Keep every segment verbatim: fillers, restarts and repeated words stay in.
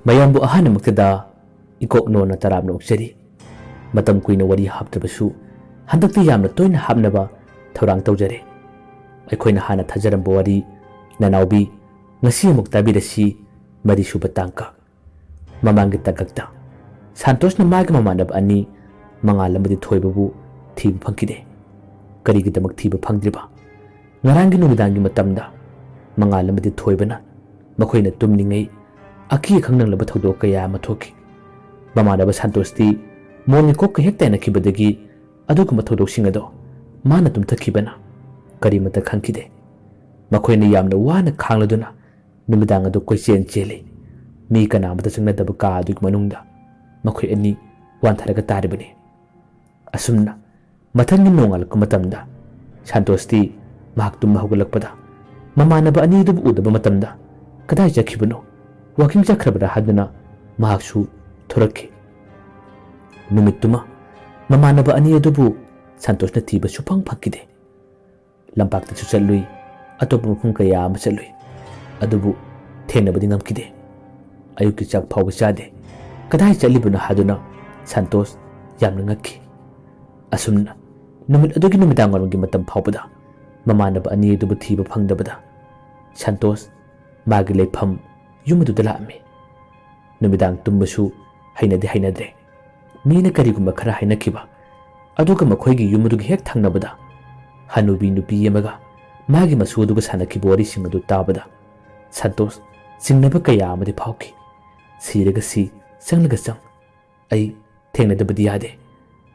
ꯃꯌꯥꯝꯕꯨ ꯑꯍꯥꯟꯕꯃꯛꯇꯗ ꯏꯀꯣꯛ ꯅꯣꯟꯅ ꯇꯔꯥꯝꯅ ꯑꯣꯛꯆꯔꯤ꯫ ꯃꯇꯝ ꯀꯨꯏꯅ ꯋꯥꯔꯤ ꯍꯥꯞꯇ꯭ꯔꯕꯁꯨ ꯍꯟꯗꯛꯇꯤ ꯌꯥꯝꯅ ꯇꯣꯏꯅ ꯍꯥꯞꯅꯕ ꯊꯧꯔꯥꯡ ꯇꯧꯖꯔꯦ꯫ ꯑꯩꯈꯣꯏꯅ ꯍꯥꯟꯅ ꯊꯥꯖꯔꯝꯕ ꯋꯥꯔꯤ ꯅꯅꯥꯎꯕꯤ ꯉꯁꯤ ꯑꯃꯨꯛ ꯇꯥꯕꯤꯔꯁꯤ꯫ ꯃꯔꯤꯁꯨꯕ ꯇꯥꯡꯀꯛ꯫ ꯃꯃꯥꯡꯒꯤ ꯇꯥꯡꯀꯛꯇ ꯁꯥꯟꯇꯣꯁꯅ ꯃꯥꯒꯤ ꯃꯃꯥꯟꯅꯕ ꯑꯅꯤ ꯃꯉꯥꯜ ꯑꯃꯗꯤ ꯊꯣꯏꯕꯕꯨ ꯊꯤꯕ ꯐꯪꯈꯤꯗꯦ꯫ ꯀꯔꯤꯒꯤꯗꯃꯛ ꯊꯤꯕ ꯐꯪꯗ꯭ꯔꯤꯕ? ꯉꯔꯥꯡꯒꯤ ꯅꯨꯃꯤꯗꯥꯡꯒꯤ ꯃꯇꯝꯗ ꯃꯉꯥꯜ ꯑꯃꯗꯤ ꯊꯣꯏꯕꯅ ꯃꯈꯣꯏꯅ ꯇꯨꯝꯂꯤꯉꯩ ꯑꯀꯤ ꯑꯈꯪ ꯅꯪꯂꯕ ꯊꯧꯗꯣꯛ ꯀꯌꯥ ꯑꯃ ꯊꯣꯛꯈꯤ꯫ ꯃꯃꯥꯟꯅꯕ ꯁꯥꯟꯇꯣꯁꯇꯤ ꯃꯣꯟꯒꯤ ꯀꯣꯛꯀ ꯍꯦꯛ ꯇꯥꯏꯅꯈꯤꯕꯗꯒꯤ ꯑꯗꯨꯒꯨꯝꯕ ꯊꯧꯗꯣꯛꯁꯤꯡ ꯑꯗꯣ ꯃꯥꯅ ꯇꯨꯝꯊꯈꯤꯕꯅ ꯀꯔꯤꯃꯠꯇ ꯈꯪꯈꯤꯗꯦ꯫ ꯃꯈꯣꯏꯅ ꯌꯥꯝꯅ ꯋꯥꯅ ꯈꯥꯡꯂꯗꯨꯅ ꯅꯨꯃꯤꯗꯥꯡ ꯑꯗꯨ ꯀꯣꯏꯆꯦꯟ ꯆꯦꯜꯂꯤ꯫ ꯃꯤ ꯀꯅꯥ ꯑꯃꯠꯇ ꯆꯪꯅꯗꯕ ꯀꯥ ꯑꯗꯨꯒꯤ ꯃꯅꯨꯡꯗ ꯃꯈꯣꯏ ꯑꯅꯤ ꯋꯥꯟꯊꯔꯒ ꯇꯥꯔꯤꯕꯅꯤ꯫ ꯑꯁꯨꯝꯅ ꯃꯊꯪꯒꯤ ꯅꯣꯡꯉꯥꯜꯂꯛꯄ ꯃꯇꯝꯗ ꯁꯥꯟꯇꯣꯁꯇꯤ ꯃꯍꯥꯛ ꯇꯨꯝꯕ ꯍꯧꯒꯠꯂꯛꯄꯗ ꯃꯃꯥꯟꯅꯕ ꯑꯅꯤꯗꯨꯕꯨ ꯎꯗꯕ ꯃꯇꯝꯗ "ꯀꯗꯥꯏ ꯆꯠꯈꯤꯕꯅꯣ? ꯋꯥꯀꯤꯡ ꯆꯠꯈ꯭ꯔꯕ꯭ꯔꯥ?" ꯍꯥꯏꯗꯨꯅ ꯃꯍꯥꯛꯁꯨ ꯊꯣꯔꯛꯈꯤ꯫ ꯅꯨꯃꯤꯠꯇꯨꯃ ꯃꯃꯥꯟꯅꯕ ꯑꯅꯤ ꯑꯗꯨꯕꯨ ꯁꯥꯟꯇꯣꯁꯅ ꯊꯤꯕ ꯁꯨꯐꯪ ꯐꯪꯈꯤꯗꯦ꯫ ꯂꯝꯄꯥꯛꯇꯁꯨ ꯆꯠꯂꯨꯏ, ꯑꯇꯣꯞꯄ ꯃꯐꯝ ꯀꯌꯥ ꯑꯃ ꯆꯠꯂꯨꯏ, ꯑꯗꯨꯕꯨ ꯊꯦꯡꯅꯕꯗꯤ ꯉꯝꯈꯤꯗꯦ꯫ ꯑꯌꯨꯛꯀꯤ ꯆꯥꯛ ꯐꯥꯎꯕ ꯆꯥꯗꯦ꯫ ꯀꯗꯥꯏ ꯆꯠꯂꯤꯕꯅꯣ ꯍꯥꯏꯗꯨꯅ ꯁꯥꯟꯇꯣꯁ ꯌꯥꯝꯅ ꯉꯛꯈꯤ꯫ ꯑꯁꯨꯝꯅ ꯅꯨꯃꯤꯠ ꯑꯗꯨꯒꯤ ꯅꯨꯃꯤꯗꯥꯡ ꯋꯥꯏꯔꯝꯒꯤ ꯃꯇꯝ ꯐꯥꯎꯕꯗ ꯃꯃꯥꯟꯅꯕ ꯑꯅꯤ ꯑꯗꯨꯕꯨ ꯊꯤꯕ ꯐꯪꯗꯕꯗ ꯁꯥꯟꯇꯣꯁ ꯃꯥꯒꯤ ꯂꯩꯐꯝ ꯌꯨꯝ ꯑꯗꯨꯗ ꯂꯥꯛꯑꯝꯃꯤ꯫ ꯅꯨꯃꯤꯗꯥꯡ ꯇꯨꯝꯕꯁꯨ ꯍꯩꯅꯗꯤ ꯍꯩꯅꯗ꯭ꯔꯦ꯫ ꯃꯤꯅ ꯀꯔꯤꯒꯨꯝꯕ ꯈꯔ ꯍꯥꯏꯅꯈꯤꯕ, ꯑꯗꯨꯒ ꯃꯈꯣꯏꯒꯤ ꯌꯨꯝ ꯑꯗꯨꯒꯤ ꯍꯦꯛ ꯊꯪꯅꯕꯗ ꯍꯅꯨꯕꯤ ꯅꯨꯄꯤ ꯑꯃꯒ ꯃꯥꯒꯤ ꯃꯁꯨ ꯑꯗꯨꯒ ꯁꯥꯟꯅꯈꯤꯕ ꯋꯥꯔꯤꯁꯤꯡ ꯑꯗꯨ ꯇꯥꯕꯗ ꯁꯟꯇꯣꯁ ꯆꯤꯡꯅꯕ ꯀꯌꯥ ꯑꯃꯗꯤ ꯐꯥꯎꯈꯤ꯫ ꯁꯤꯔꯒ ꯁꯤ, ꯆꯪꯂꯒ ꯆꯪ꯫ ꯑꯩ ꯊꯦꯡꯅꯗꯕꯗꯤ ꯌꯥꯗꯦ꯫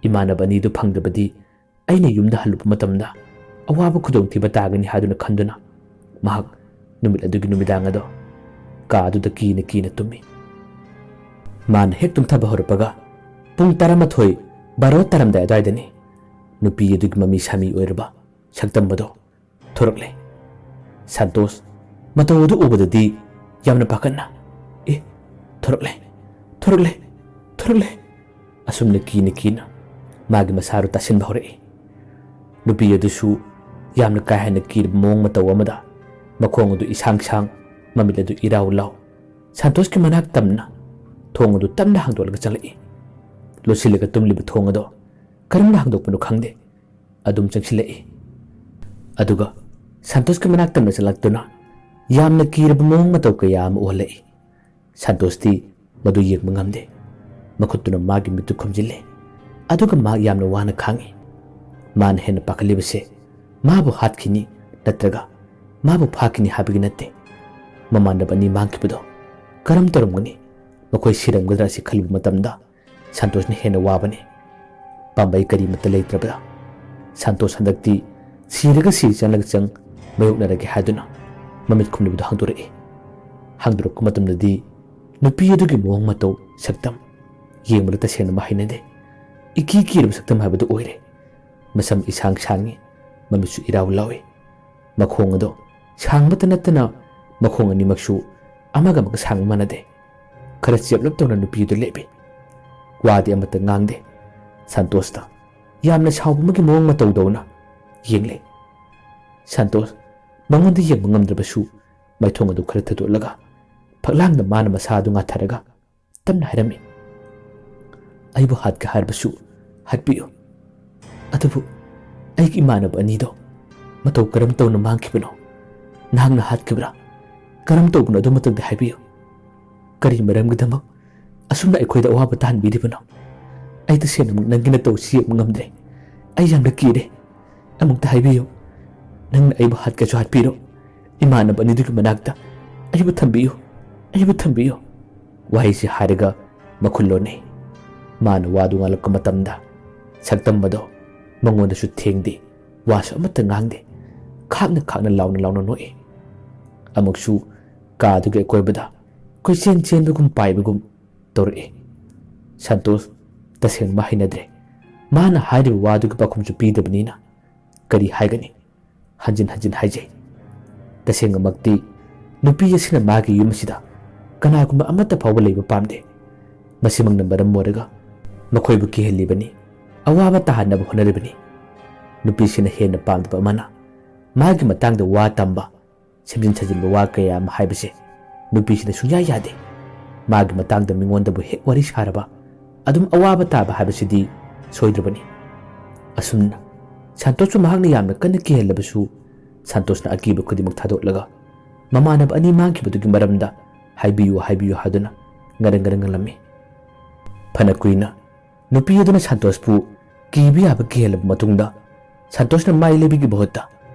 ꯏꯃꯥꯟꯅꯕ ꯑꯅꯤꯗꯨ ꯐꯪꯗꯕꯗꯤ ꯑꯩꯅ ꯌꯨꯝꯗ ꯍꯜꯂꯨꯕ ꯃꯇꯝꯗ ꯑꯋꯥꯕ ꯈꯨꯗꯣꯡꯊꯤꯕ ꯇꯥꯒꯅꯤ ꯍꯥꯏꯗꯨꯅ ꯈꯟꯗꯨꯅ ꯃꯍꯥꯛ ꯅꯨꯃꯤꯠ ꯑꯗꯨꯒꯤ ꯅꯨꯃꯤꯗꯥꯡ ꯑꯗꯣ ꯀꯥ ꯑꯗꯨꯗ ꯀꯤꯅ ꯀꯤꯅ ꯇꯨꯝꯃꯤ꯫ ꯃꯥꯅ ꯍꯦꯛ ꯇꯨꯝꯊꯕ ꯍꯧꯔꯛꯄꯒ ꯄꯨꯡ ꯇꯔꯥꯃꯥꯊꯣꯏ, ꯕꯥꯔꯣ ꯇꯥꯔꯝꯗꯥꯏ ꯑꯗꯨꯋꯥꯏꯗꯅꯤ ꯅꯨꯄꯤ ꯑꯗꯨꯒꯤ ꯃꯃꯤ ꯁꯥꯃꯤ ꯑꯣꯏꯔꯕ ꯁꯛꯇꯝ ꯑꯗꯣ ꯊꯣꯔꯛꯂꯦ꯫ ꯁꯥꯟꯇꯣꯁ ꯃꯇꯧ ꯑꯗꯨ ꯎꯕꯗꯗꯤ ꯌꯥꯝꯅ ꯄꯥꯈꯠꯅ, "ꯑꯦ, ꯊꯣꯔꯛꯂꯦ, ꯊꯣꯔꯛꯂꯦ, ꯊꯣꯔꯛꯂꯦ!" ꯑꯁꯨꯝꯅ ꯀꯤꯅ ꯀꯤꯅ ꯃꯥꯒꯤ ꯃꯁꯥꯗꯨ ꯇꯥꯁꯤꯟꯕ ꯍꯧꯔꯛꯏ꯫ ꯅꯨꯄꯤ ꯑꯗꯨꯁꯨ ꯌꯥꯝꯅ ꯀꯥ ꯍꯦꯟꯅ ꯀꯤꯔꯕ ꯃꯑꯣꯡ ꯃꯇꯧ ꯑꯃꯗ ꯃꯈꯣꯡ ꯑꯗꯨ ꯏꯁꯥꯡ ꯁꯥꯡ, ꯃꯃꯤꯠ ꯑꯗꯨ ꯏꯔꯥꯎ ꯂꯥꯎ, ꯁꯟꯇꯣꯁꯀꯤ ꯃꯅꯥꯛ ꯇꯝꯅ ꯊꯣꯡ ꯑꯗꯨ ꯇꯞꯅ ꯍꯥꯡꯗꯣꯛꯂꯒ ꯆꯪꯂꯛꯏ꯫ ꯂꯣꯠꯁꯤꯜꯂꯒ ꯇꯨꯝꯂꯤꯕ ꯊꯣꯡ ꯑꯗꯣ ꯀꯔꯝꯅ ꯍꯥꯡꯗꯣꯛꯄꯅꯣ ꯈꯪꯗꯦ, ꯑꯗꯨꯝ ꯆꯪꯁꯤꯜꯂꯛꯏ꯫ ꯑꯗꯨꯒ ꯁꯟꯇꯣꯁꯀꯤ ꯃꯅꯥꯛ ꯇꯝꯅ ꯆꯪꯂꯛꯇꯨꯅ ꯌꯥꯝꯅ ꯀꯤꯔꯕ ꯃꯑꯣꯡ ꯃꯇꯧ ꯀꯌꯥ ꯑꯃ ꯎꯍꯜꯂꯛꯏ꯫ ꯁꯟꯇꯣꯁꯇꯤ ꯃꯗꯨ ꯌꯦꯡꯕ ꯉꯝꯗꯦ꯫ ꯃꯈꯨꯠꯇꯨꯅ ꯃꯥꯒꯤ ꯃꯤꯠꯇꯨ ꯈꯨꯝꯖꯤꯜꯂꯦ, ꯑꯗꯨꯒ ꯃꯍꯥꯛ ꯌꯥꯝꯅ ꯋꯥꯅ ꯈꯥꯡꯉꯤ꯫ ꯃꯥꯅ ꯍꯦꯟꯅ ꯄꯥꯈꯠꯂꯤꯕꯁꯦ ꯃꯥꯕꯨ ꯍꯥꯠꯈꯤꯅꯤ ꯅꯠꯇ꯭ꯔꯒ ꯃꯥꯕꯨ ꯐꯥꯈꯤꯅꯤ ꯍꯥꯏꯕꯒꯤ ꯅꯠꯇꯦ꯫ ꯃꯃꯥꯟꯅꯕ ꯑꯅꯤ ꯃꯥꯡꯈꯤꯕꯗꯣ ꯀꯔꯝ ꯇꯧꯔꯝꯒꯅꯤ? ꯃꯈꯣꯏ ꯁꯤꯔꯝꯒꯗ꯭ꯔꯥ ꯑꯁꯤ ꯈꯜꯂꯨꯕ ꯃꯇꯝꯗ ꯁꯟꯇꯣꯁꯅ ꯍꯦꯟꯅ ꯋꯥꯕꯅꯤ꯫ ꯄꯥꯝꯕꯩ ꯀꯔꯤꯃꯠꯇ ꯂꯩꯇ꯭ꯔꯕꯗ ꯁꯟꯇꯣꯁ ꯍꯟꯗꯛꯇꯤ ꯁꯤꯔꯒ ꯁꯤ, ꯆꯪꯂꯒ ꯆꯪ, ꯃꯥꯌꯣꯛꯅꯔꯒꯦ ꯍꯥꯏꯗꯨꯅ ꯃꯃꯤꯠ ꯈꯨꯝꯂꯤꯕꯗꯨ ꯍꯥꯡꯗꯣꯔꯛꯏ꯫ ꯍꯥꯡꯗꯣꯔꯛꯄ ꯃꯇꯝꯗꯗꯤ ꯅꯨꯄꯤ ꯑꯗꯨꯒꯤ ꯃꯑꯣꯡ ꯃꯇꯧ, ꯁꯛꯇꯝ ꯌꯦꯡꯕꯗ ꯇꯁꯦꯡꯅ ꯃꯥ ꯍꯩꯅꯗꯦ꯫ ꯏꯀꯤ ꯀꯤꯔꯕ ꯁꯛꯇꯝ ꯍꯥꯏꯕꯗꯨ ꯑꯣꯏꯔꯦ꯫ ꯃꯁꯝ ꯏꯁꯥꯡ ꯁꯥꯡꯉꯤ, ꯃꯃꯤꯠꯁꯨ ꯏꯔꯥꯎ ꯂꯥꯎꯏ꯫ ꯃꯈꯣꯡ ꯑꯗꯣ ꯁꯥꯡꯕꯇ ꯅꯠꯇꯅ ꯃꯈꯣꯡ ꯑꯅꯤꯃꯛꯁꯨ ꯑꯃꯒ ꯑꯃꯒ ꯁꯥꯡꯕ ꯃꯥꯟꯅꯗꯦ꯫ ꯈꯔ ꯆꯦꯞꯂꯞ ꯇꯧꯅ ꯅꯨꯄꯤ ꯑꯗꯨ ꯂꯦꯞꯄꯤ꯫ ꯋꯥꯗꯤ ꯑꯃꯠꯇ ꯉꯥꯡꯗꯦ꯫ ꯁꯟꯇꯣꯁꯇ ꯌꯥꯝꯅ ꯁꯥꯎꯕ ꯑꯃꯒꯤ ꯃꯑꯣꯡ ꯃꯇꯧꯗꯧꯅ ꯌꯦꯡꯂꯦ꯫ ꯁꯟꯇꯣꯁ ꯃꯉꯣꯟꯗ ꯌꯦꯡꯕ ꯉꯝꯗ꯭ꯔꯕꯁꯨ ꯃꯥꯏꯊꯣꯡ ꯑꯗꯨ ꯈꯔ ꯊꯥꯗꯣꯛꯂꯒ ꯐꯛꯂꯥꯡꯗ ꯃꯥꯅ ꯃꯁꯥ ꯑꯗꯨ ꯉꯥꯊꯔꯒ ꯇꯞꯅ ꯍꯥꯏꯔꯝꯃꯤ, "ꯑꯩꯕꯨ ꯍꯥꯠꯀꯦ ꯍꯥꯏꯔꯕꯁꯨ ꯍꯥꯠꯄꯤꯌꯨ꯫ ꯑꯗꯨꯕꯨ ꯑꯩꯒꯤ ꯏꯃꯥꯟꯅꯕ ꯑꯅꯤꯗꯣ ꯃꯇꯧ ꯀꯔꯝ ꯇꯧꯅ ꯃꯥꯡꯈꯤꯕꯅꯣ? ꯅꯍꯥꯛꯅ ꯍꯥꯠꯈꯤꯕ꯭ꯔꯥ? ꯀꯔꯝ ꯇꯧꯕꯅꯣ ꯑꯗꯨꯃꯇꯪꯗꯤ ꯍꯥꯏꯕꯤꯌꯨ꯫ ꯀꯔꯤ ꯃꯔꯝꯒꯤꯗꯃꯛ ꯑꯁꯨꯝꯅ ꯑꯩꯈꯣꯏꯗ ꯑꯋꯥꯕ ꯇꯥꯍꯟꯕꯤꯔꯤꯕꯅꯣ? ꯑꯩ ꯇꯁꯦꯡꯅꯃꯛ ꯅꯪꯒꯤ ꯅꯇꯧ ꯑꯁꯤ ꯌꯦꯡꯕ ꯉꯝꯗ꯭ꯔꯦ꯫ ꯑꯩ ꯌꯥꯝꯅ ꯀꯤꯔꯦ꯫ ꯑꯃꯨꯛꯇ ꯍꯥꯏꯕꯤꯌꯨ꯫ ꯅꯪꯅ ꯑꯩꯕꯨ ꯍꯥꯠꯀꯦꯁꯨ ꯍꯥꯠꯄꯤꯔꯣ꯫ ꯏꯃꯥꯟꯅꯕ ꯑꯅꯤꯗꯨꯒꯤ ꯃꯅꯥꯛꯇ ꯑꯩꯕꯨ ꯊꯝꯕꯤꯌꯨ꯫ ꯑꯩꯕꯨ ꯊꯝꯕꯤꯌꯨ꯫" ꯋꯥꯍꯩꯁꯤ ꯍꯥꯏꯔꯒ ꯃꯈꯨꯜ ꯂꯣꯟꯅꯩ꯫ ꯃꯥꯅ ꯋꯥꯗꯨ ꯉꯥꯡꯂꯛꯄ ꯃꯇꯝꯗ ꯁꯛꯇꯝ ꯑꯗꯣ ꯃꯉꯣꯟꯗꯁꯨ ꯊꯦꯡꯗꯦ, ꯋꯥꯁꯨ ꯑꯃꯠꯇ ꯉꯥꯡꯗꯦ꯫ ꯈꯥꯛꯅ ꯈꯥꯛꯅ, ꯂꯥꯎꯅ ꯂꯥꯎꯅ ꯅꯣꯛꯏ꯫ ꯑꯃꯨꯛꯁꯨ ꯀꯥꯗꯨꯒꯤ ꯑꯀꯣꯏꯕꯗ ꯀꯣꯏꯆꯦꯟ ꯆꯦꯟꯕꯒꯨꯝ ꯄꯥꯏꯕꯒꯨꯝ ꯇꯧꯔꯛꯏ꯫ ꯁꯟꯇꯣꯁ ꯇꯁꯦꯡꯅ ꯃꯥ ꯍꯩꯅꯗ꯭ꯔꯦ꯫ ꯃꯥꯅ ꯍꯥꯏꯔꯤꯕ ꯋꯥꯗꯨꯒꯤ ꯄꯥꯎꯈꯨꯝꯁꯨ ꯄꯤꯗꯕꯅꯤꯅ ꯀꯔꯤ ꯍꯥꯏꯒꯅꯤ? ꯍꯟꯖꯤꯟ ꯍꯟꯖꯤꯟ ꯍꯥꯏꯖꯩ꯫ ꯇꯁꯦꯡꯅꯃꯛꯇꯤ ꯅꯨꯄꯤ ꯑꯁꯤꯅ ꯃꯥꯒꯤ ꯌꯨꯝ ꯑꯁꯤꯗ ꯀꯅꯥꯒꯨꯝꯕ ꯑꯃꯠꯇ ꯐꯥꯎꯕ ꯂꯩꯕ ꯄꯥꯝꯗꯦ꯫ ꯃꯁꯤꯃꯛꯅ ꯃꯔꯝ ꯑꯣꯏꯔꯒ ꯃꯈꯣꯏꯕꯨ ꯀꯤꯍꯜꯂꯤꯕꯅꯤ, ꯑꯋꯥꯕ ꯇꯥꯍꯟꯅꯕ ꯍꯣꯠꯅꯔꯤꯕꯅꯤ꯫ ꯅꯨꯄꯤꯁꯤꯅ ꯍꯦꯟꯅ ꯄꯥꯝꯗꯕ ꯑꯃꯅ ꯃꯥꯒꯤ ꯃꯇꯥꯡꯗ ꯋꯥ ꯇꯝꯕ, ꯁꯦꯝꯖꯤꯟ ꯁꯥꯖꯤꯟꯕ ꯋꯥ ꯀꯌꯥ ꯑꯃ ꯍꯥꯏꯕꯁꯦ ꯅꯨꯄꯤꯁꯤꯅ ꯁꯨꯡꯌꯥ ꯌꯥꯗꯦ꯫ ꯃꯥꯒꯤ ꯃꯇꯥꯡꯗ ꯃꯤꯉꯣꯟꯗꯕꯨ ꯍꯦꯛ ꯋꯥꯔꯤ ꯁꯥꯔꯕ, ꯑꯗꯨꯝ ꯑꯋꯥꯕ ꯇꯥꯕ ꯍꯥꯏꯕꯁꯤꯗꯤ ꯁꯣꯏꯗ꯭ꯔꯕꯅꯤ꯫ ꯑꯁꯨꯝꯅ ꯁꯟꯇꯣꯁꯁꯨ ꯃꯍꯥꯛꯅ ꯌꯥꯝꯅ ꯀꯟꯅ ꯀꯤꯍꯜꯂꯕꯁꯨ, ꯁꯟꯇꯣꯁꯅ ꯑꯀꯤꯕ ꯈꯨꯗꯤꯡꯃꯛ ꯊꯥꯗꯣꯛꯂꯒ ꯃꯃꯥꯟꯅꯕ ꯑꯅꯤ ꯃꯥꯡꯈꯤꯕꯗꯨꯒꯤ ꯃꯔꯝꯗ ꯍꯥꯏꯕꯤꯌꯨ, ꯍꯥꯏꯕꯤꯌꯨ ꯍꯥꯏꯗꯨꯅ ꯉꯔꯪ ꯉꯔꯪ ꯉꯪꯂꯝꯃꯤ꯫ ꯐꯅ ꯀꯨꯏꯅ ꯅꯨꯄꯤ ꯑꯗꯨꯅ ꯁꯟꯇꯣꯁꯄꯨ ꯀꯤꯕ ꯌꯥꯕ ꯀꯤꯍꯜꯂꯕ ꯃꯇꯨꯡꯗ, ꯁꯟꯇꯣꯁꯅ ꯃꯥꯏ ꯂꯩꯕꯒꯤ ꯃꯍꯨꯠꯇ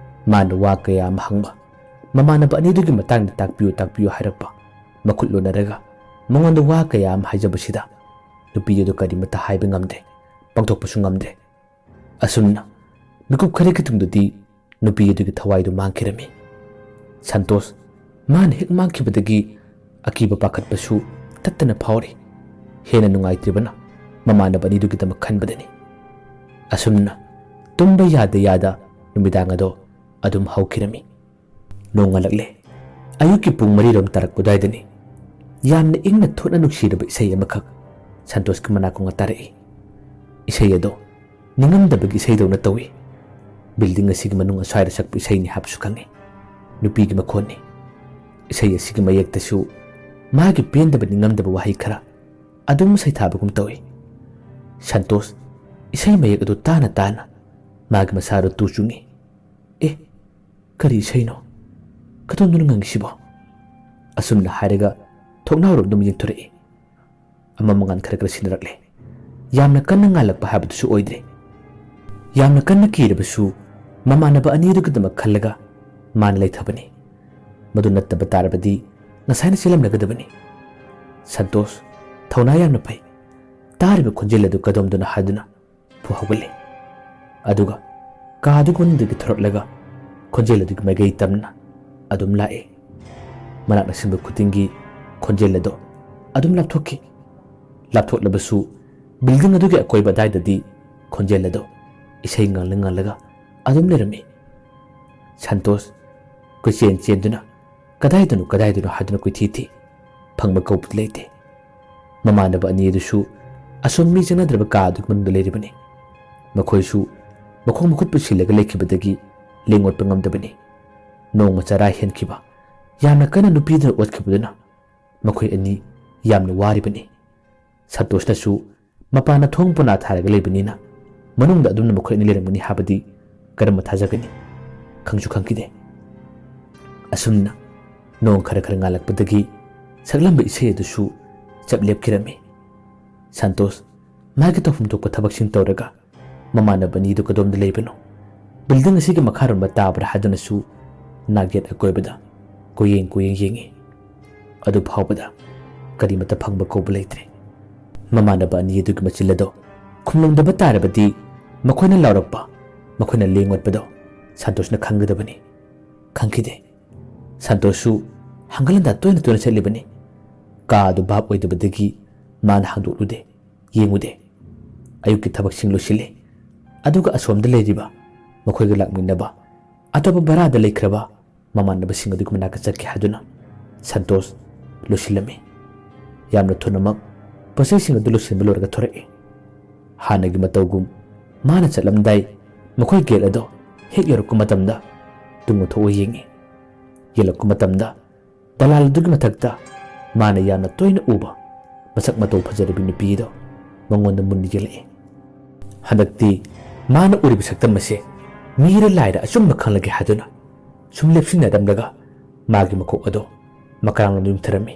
ꯃꯥꯅ ꯋꯥ ꯀꯌꯥ ꯑꯃ ꯍꯪꯕ, ꯃꯃꯥꯟꯅꯕ ꯑꯅꯤꯗꯨꯒꯤ ꯃꯇꯥꯡꯗ ꯇꯥꯛꯄꯤꯌꯨ, ꯇꯥꯛꯄꯤꯌꯨ ꯍꯥꯏꯔꯛꯄ, ꯃꯈꯨꯠ ꯂꯣꯟꯅꯔꯒ ꯃꯉꯣꯟꯗ ꯋꯥ ꯀꯌꯥ ꯑꯃ ꯍꯥꯏꯖꯕꯁꯤꯗ, ꯅꯨꯄꯤ ꯑꯗꯨ ꯀꯔꯤꯃꯠꯇ ꯍꯥꯏꯕ ꯉꯝꯗꯦ, ꯄꯥꯡꯊꯣꯛꯄꯁꯨ ꯉꯝꯗꯦ꯫ ꯑꯁꯨꯝꯅ ꯃꯤꯀꯨꯞ ꯈꯔꯒꯤ ꯇꯨꯡꯗꯗꯤ ꯅꯨꯄꯤ ꯑꯗꯨꯒꯤ ꯊꯋꯥꯏꯗꯨ ꯃꯥꯡꯈꯤꯔꯝꯃꯤ꯫ ꯁꯟꯇꯣꯁ, ꯃꯥꯅ ꯍꯦꯛ ꯃꯥꯡꯈꯤꯕꯗꯒꯤ ꯑꯀꯤꯕ ꯄꯥꯈꯠꯄꯁꯨ ꯇꯠꯇꯅ ꯐꯥꯎꯔꯤ꯫ ꯍꯦꯟꯅ ꯅꯨꯡꯉꯥꯏꯇ꯭ꯔꯤꯕꯅ, ꯃꯃꯥꯟꯅꯕ ꯑꯅꯤꯗꯨꯒꯤꯗꯃꯛ ꯈꯟꯕꯗꯅꯤ꯫ ꯑꯁꯨꯝꯅ ꯇꯨꯝꯕ ꯌꯥꯗ ꯌꯥꯗ ꯅꯨꯃꯤꯗꯥꯡ ꯑꯗꯣ ꯑꯗꯨꯝ ꯍꯧꯈꯤꯔꯝꯃꯤ꯫ ꯅꯣꯡꯉꯥꯜꯂꯛꯂꯦ꯫ ꯑꯌꯨꯛꯀꯤ ꯄꯨꯡ ꯃꯔꯤꯔꯣꯝ ꯇꯥꯔꯛꯄ ꯑꯗꯨꯋꯥꯏꯗꯅꯤ꯫ ꯌꯥꯝꯅ ꯏꯪꯅ ꯊꯣꯠꯅ ꯅꯨꯡꯁꯤꯔꯕ ꯏꯁꯩ ꯑꯃꯈꯛ ꯁꯟꯇꯣꯁꯀꯤ ꯃꯅꯥꯀꯣꯡꯗ ꯇꯥꯔꯛꯏ꯫ ꯏꯁꯩ ꯑꯗꯣ ꯅꯤꯡꯉꯝꯗꯕꯒꯤ ꯏꯁꯩꯗꯧꯅ ꯇꯧꯏ꯫ ꯕꯤꯜꯗꯤꯡ ꯑꯁꯤꯒꯤ ꯃꯅꯨꯡ ꯑꯁ꯭ꯋꯥꯏꯗ ꯁꯛꯄ ꯏꯁꯩꯅꯤ ꯍꯥꯏꯕꯁꯨ ꯈꯪꯏ꯫ ꯅꯨꯄꯤꯒꯤ ꯃꯈꯣꯟꯅꯤ꯫ ꯏꯁꯩ ꯑꯁꯤꯒꯤ ꯃꯌꯦꯛꯇꯁꯨ ꯃꯥꯒꯤ ꯄꯦꯟꯗꯕ, ꯅꯤꯡꯉꯝꯗꯕ ꯋꯥꯍꯩ ꯈꯔ ꯑꯗꯨꯝ ꯁꯩꯊꯥꯕꯒꯨꯝ ꯇꯧꯏ꯫ ꯁꯟꯇꯣꯁ ꯏꯁꯩ ꯃꯌꯦꯛ ꯑꯗꯨ ꯇꯥꯅ ꯇꯥꯅ ꯃꯥꯒꯤ ꯃꯁꯥꯗꯨ ꯇꯨ ꯆꯨꯡꯏ꯫ "ꯑꯦ, ꯀꯔꯤ ꯏꯁꯩꯅꯣ? ꯀꯗꯣꯝꯗꯅꯣ ꯉꯪꯉꯤꯁꯤꯕꯣ?" ꯑꯁꯨꯝꯅ ꯍꯥꯏꯔꯒ ꯊꯣꯡꯅꯥꯎꯔꯣꯝꯗ ꯑꯃꯨꯛ ꯌꯦꯡꯊꯣꯔꯛꯏ꯫ ꯑꯃꯝ ꯑꯉꯥꯟ ꯈꯔ ꯈꯔ ꯁꯤꯟꯅꯔꯛꯂꯦ꯫ ꯌꯥꯝꯅ ꯀꯟꯅ ꯉꯥꯜꯂꯛꯄ ꯍꯥꯏꯕꯗꯨꯁꯨ ꯑꯣꯏꯗ꯭ꯔꯦ꯫ ꯌꯥꯝꯅ ꯀꯟꯅ ꯀꯤꯔꯕꯁꯨ, ꯃꯃꯥꯟꯅꯕ ꯑꯅꯤꯗꯨꯒꯤꯗꯃꯛ ꯈꯜꯂꯒ ꯃꯥꯅ ꯂꯩꯊꯕꯅꯤ꯫ ꯃꯗꯨ ꯅꯠꯇꯕ ꯇꯥꯔꯕꯗꯤ ꯉꯁꯥꯏꯅ ꯆꯦꯜꯂꯝꯂꯒꯗꯕꯅꯤ꯫ ꯁꯟꯇꯣꯁ, ꯊꯧꯅꯥ ꯌꯥꯝꯅ ꯐꯩ꯫ ꯇꯥꯔꯤꯕ ꯈꯣꯟꯖꯦꯜ ꯑꯗꯨ ꯀꯗꯣꯝꯗꯅꯣ ꯍꯥꯏꯗꯨꯅ ꯐꯨ ꯍꯧꯒꯠꯂꯦ꯫ ꯑꯗꯨꯒ ꯀꯥꯗꯨꯒꯤ ꯃꯅꯨꯡꯗꯒꯤ ꯊꯣꯔꯛꯂꯒ ꯈꯣꯟꯖꯦꯜ ꯑꯗꯨꯒꯤ ꯃꯥꯏꯀꯩ ꯇꯝꯅ ꯑꯗꯨꯝ ꯂꯥꯛꯑꯦ꯫ ꯃꯅꯥꯛ ꯅꯛꯁꯤꯟꯕ ꯈꯨꯗꯤꯡꯒꯤ ꯈꯣꯟꯖꯦꯜ ꯑꯗꯣ ꯑꯗꯨꯝ ꯂꯥꯞꯊꯣꯛꯈꯤ꯫ ꯂꯥꯞꯊꯣꯛꯂꯕꯁꯨ ꯕꯤꯜꯗꯤꯡ ꯑꯗꯨꯒꯤ ꯑꯀꯣꯏꯕ ꯑꯗꯥꯏꯗꯗꯤ ꯈꯣꯟꯖꯦꯜ ꯑꯗꯣ ꯏꯁꯩ ꯉꯪꯂ ꯉꯪꯂꯒ ꯑꯗꯨꯝ ꯂꯩꯔꯝꯃꯤ꯫ ꯁꯟꯇꯣꯁ ꯀꯣꯏꯆꯦꯟ ꯆꯦꯟꯗꯨꯅ ꯀꯗꯥꯏꯗꯅꯣ, ꯀꯗꯥꯏꯗꯅꯣ ꯍꯥꯏꯗꯨꯅ ꯀꯣꯏꯊꯤ ꯊꯤ꯫ ꯐꯪꯕ ꯀꯧꯕꯗꯤ ꯂꯩꯇꯦ꯫ ꯃꯃꯥꯟꯅꯕ ꯑꯅꯤ ꯑꯗꯨꯁꯨ ꯑꯁꯣꯝ ꯃꯤ ꯆꯪꯅꯗ꯭ꯔꯕ ꯀꯥ ꯑꯗꯨꯒꯤ ꯃꯅꯨꯡꯗ ꯂꯩꯔꯤꯕꯅꯤ꯫ ꯃꯈꯣꯏꯁꯨ ꯃꯈꯣꯡ ꯃꯈꯨꯠ ꯄꯨꯁꯤꯜꯂꯒ ꯂꯩꯈꯤꯕꯗꯒꯤ ꯂꯦꯡ ꯑꯣꯠꯄ ꯉꯝꯗꯕꯅꯤ꯫ ꯅꯣꯡꯃ ꯆꯔꯥ ꯍꯦꯟꯈꯤꯕ, ꯌꯥꯝꯅ ꯀꯟꯅ ꯅꯨꯄꯤꯗꯨꯅ ꯑꯣꯠꯈꯤꯕꯗꯨꯅ ꯃꯈꯣꯏ ꯑꯅꯤ ꯌꯥꯝꯅ ꯋꯥꯔꯤꯕꯅꯤ꯫ ꯁꯟꯇꯣꯁꯅꯁꯨ ꯃꯄꯥꯟꯗ ꯊꯣꯡ ꯄꯣꯅꯥ ꯊꯥꯔꯒ ꯂꯩꯕꯅꯤꯅ ꯃꯅꯨꯡꯗ ꯑꯗꯨꯝꯅ ꯃꯈꯣꯏ ꯑꯅꯤ ꯂꯩꯔꯝꯒꯅꯤ ꯍꯥꯏꯕꯗꯤ ꯀꯔꯝꯕ ꯊꯥꯖꯒꯅꯤ? ꯈꯪꯁꯨ ꯈꯪꯈꯤꯗꯦ꯫ ꯑꯁꯨꯝꯅ ꯅꯣꯡ ꯈꯔ ꯈꯔ ꯉꯥꯜꯂꯛꯄꯗꯒꯤ ꯁꯛꯂꯝꯕ ꯏꯁꯩ ꯑꯗꯨꯁꯨ ꯆꯞ ꯂꯦꯞꯈꯤꯔꯝꯃꯤ꯫ ꯁꯟꯇꯣꯁ ꯃꯥꯒꯤ ꯇꯧꯐꯝ ꯊꯣꯛꯄ ꯊꯕꯛꯁꯤꯡ ꯇꯧꯔꯒ ꯃꯃꯥꯟꯅꯕ ꯑꯅꯤꯗꯨ ꯀꯗꯣꯝꯗ ꯂꯩꯕꯅꯣ, ꯕꯤꯜꯗꯤꯡ ꯑꯁꯤꯒꯤ ꯃꯈꯥꯔꯣꯝꯗ ꯇꯥꯕ꯭ꯔꯥ ꯍꯥꯏꯗꯨꯅꯁꯨ ꯅꯥꯛꯌꯦꯠ ꯑꯀꯣꯏꯕꯗ ꯀꯣꯏꯌꯦꯡ ꯀꯣꯏꯌꯦꯡ ꯌꯦꯡꯉꯤ꯫ ꯑꯗꯨ ꯐꯥꯎꯕꯗ ꯀꯔꯤꯃꯠꯇ ꯐꯪꯕ ꯀꯧꯕ ꯂꯩꯇ꯭ꯔꯦ꯫ ꯃꯃꯥꯟꯅꯕ ꯑꯅꯤ ꯑꯗꯨꯒꯤ ꯃꯆꯤꯜ ꯑꯗꯣ ꯈꯨꯝꯂꯝꯗꯕ ꯇꯥꯔꯕꯗꯤ ꯃꯈꯣꯏꯅ ꯂꯥꯎꯔꯛꯄ ꯃꯈꯣꯏꯅ ꯂꯦꯡ ꯑꯣꯠꯄꯗꯣ ꯁꯟꯇꯣꯁꯅ ꯈꯪꯒꯗꯕꯅꯤ꯫ ꯈꯪꯈꯤꯗꯦ꯫ ꯁꯟꯇꯣꯁꯁꯨ ꯍꯪꯒꯠ ꯍꯟꯗꯥ ꯇꯣꯏꯅ ꯇꯣꯏꯅ ꯆꯠꯂꯤꯕꯅꯤ꯫ ꯀꯥ ꯑꯗꯨ ꯚꯥꯞ ꯑꯣꯏꯗꯕꯗꯒꯤ ꯃꯥꯅ ꯍꯥꯡꯗꯣꯛꯂꯨꯗꯦ, ꯌꯦꯡꯉꯨꯗꯦ꯫ ꯑꯌꯨꯛꯀꯤ ꯊꯕꯛꯁꯤꯡ ꯂꯣꯏꯁꯤꯜꯂꯤ꯫ ꯑꯗꯨꯒ ꯑꯁꯣꯝꯗ ꯂꯩꯔꯤꯕ ꯃꯈꯣꯏꯒ ꯂꯥꯛꯃꯤꯟꯅꯕ ꯑꯇꯣꯞꯄ ꯚꯔꯥꯗ ꯂꯩꯈ꯭ꯔꯕ ꯃꯃꯥꯟꯅꯕꯁꯤꯡ ꯑꯗꯨꯒꯤ ꯃꯅꯥꯛꯇ ꯆꯠꯀꯦ ꯍꯥꯏꯗꯨꯅ ꯁꯟꯇꯣꯁ ꯂꯣꯏꯁꯤꯜꯂꯝꯃꯤ꯫ ꯌꯥꯝꯅ ꯊꯨꯅꯃꯛ ꯄꯣꯠꯆꯩꯁꯤꯡ ꯑꯗꯨ ꯂꯣꯏꯁꯤꯟꯕ ꯂꯣꯏꯔꯒ ꯊꯣꯔꯛꯏ꯫ ꯍꯥꯟꯅꯒꯤ ꯃꯇꯧꯒꯨꯝ ꯃꯥꯅ ꯆꯠꯂꯝꯗꯥꯏ ꯃꯈꯣꯏ ꯒꯦꯠ ꯑꯗꯣ ꯍꯦꯛ ꯌꯧꯔꯛꯄ ꯃꯇꯝꯗ ꯇꯨꯡ ꯑꯣꯟꯊꯣꯛꯑ ꯌꯦꯡꯉꯤ꯫ ꯌꯦꯡꯂꯛꯄ ꯃꯇꯝꯗ ꯗꯂꯥꯜ ꯑꯗꯨꯒꯤ ꯃꯊꯛꯇ ꯃꯥꯅ ꯌꯥꯝꯅ ꯇꯣꯏꯅ ꯎꯕ ꯃꯁꯛ ꯃꯇꯧ ꯐꯖꯔꯕꯤ ꯅꯨꯄꯤ ꯑꯗꯣ ꯃꯉꯣꯟꯗ ꯃꯨꯟꯅ ꯌꯦꯡꯂꯛꯏ꯫ ꯍꯟꯗꯛꯇꯤ ꯃꯥꯅ ꯎꯔꯤꯕ ꯁꯛꯇꯝ ꯑꯁꯦ ꯃꯤꯔ ꯂꯥꯏꯔ ꯑꯆꯨꯝꯕ ꯈꯪꯂꯒꯦ ꯍꯥꯏꯗꯨꯅ ꯁꯨꯝ ꯂꯦꯞꯁꯤꯟꯅꯔꯝꯂꯒ ꯃꯥꯒꯤ ꯃꯀꯣꯛ ꯑꯗꯣ ꯃꯀꯥꯡꯂꯣꯝꯗ ꯌꯨꯡꯊꯔꯝꯃꯤ꯫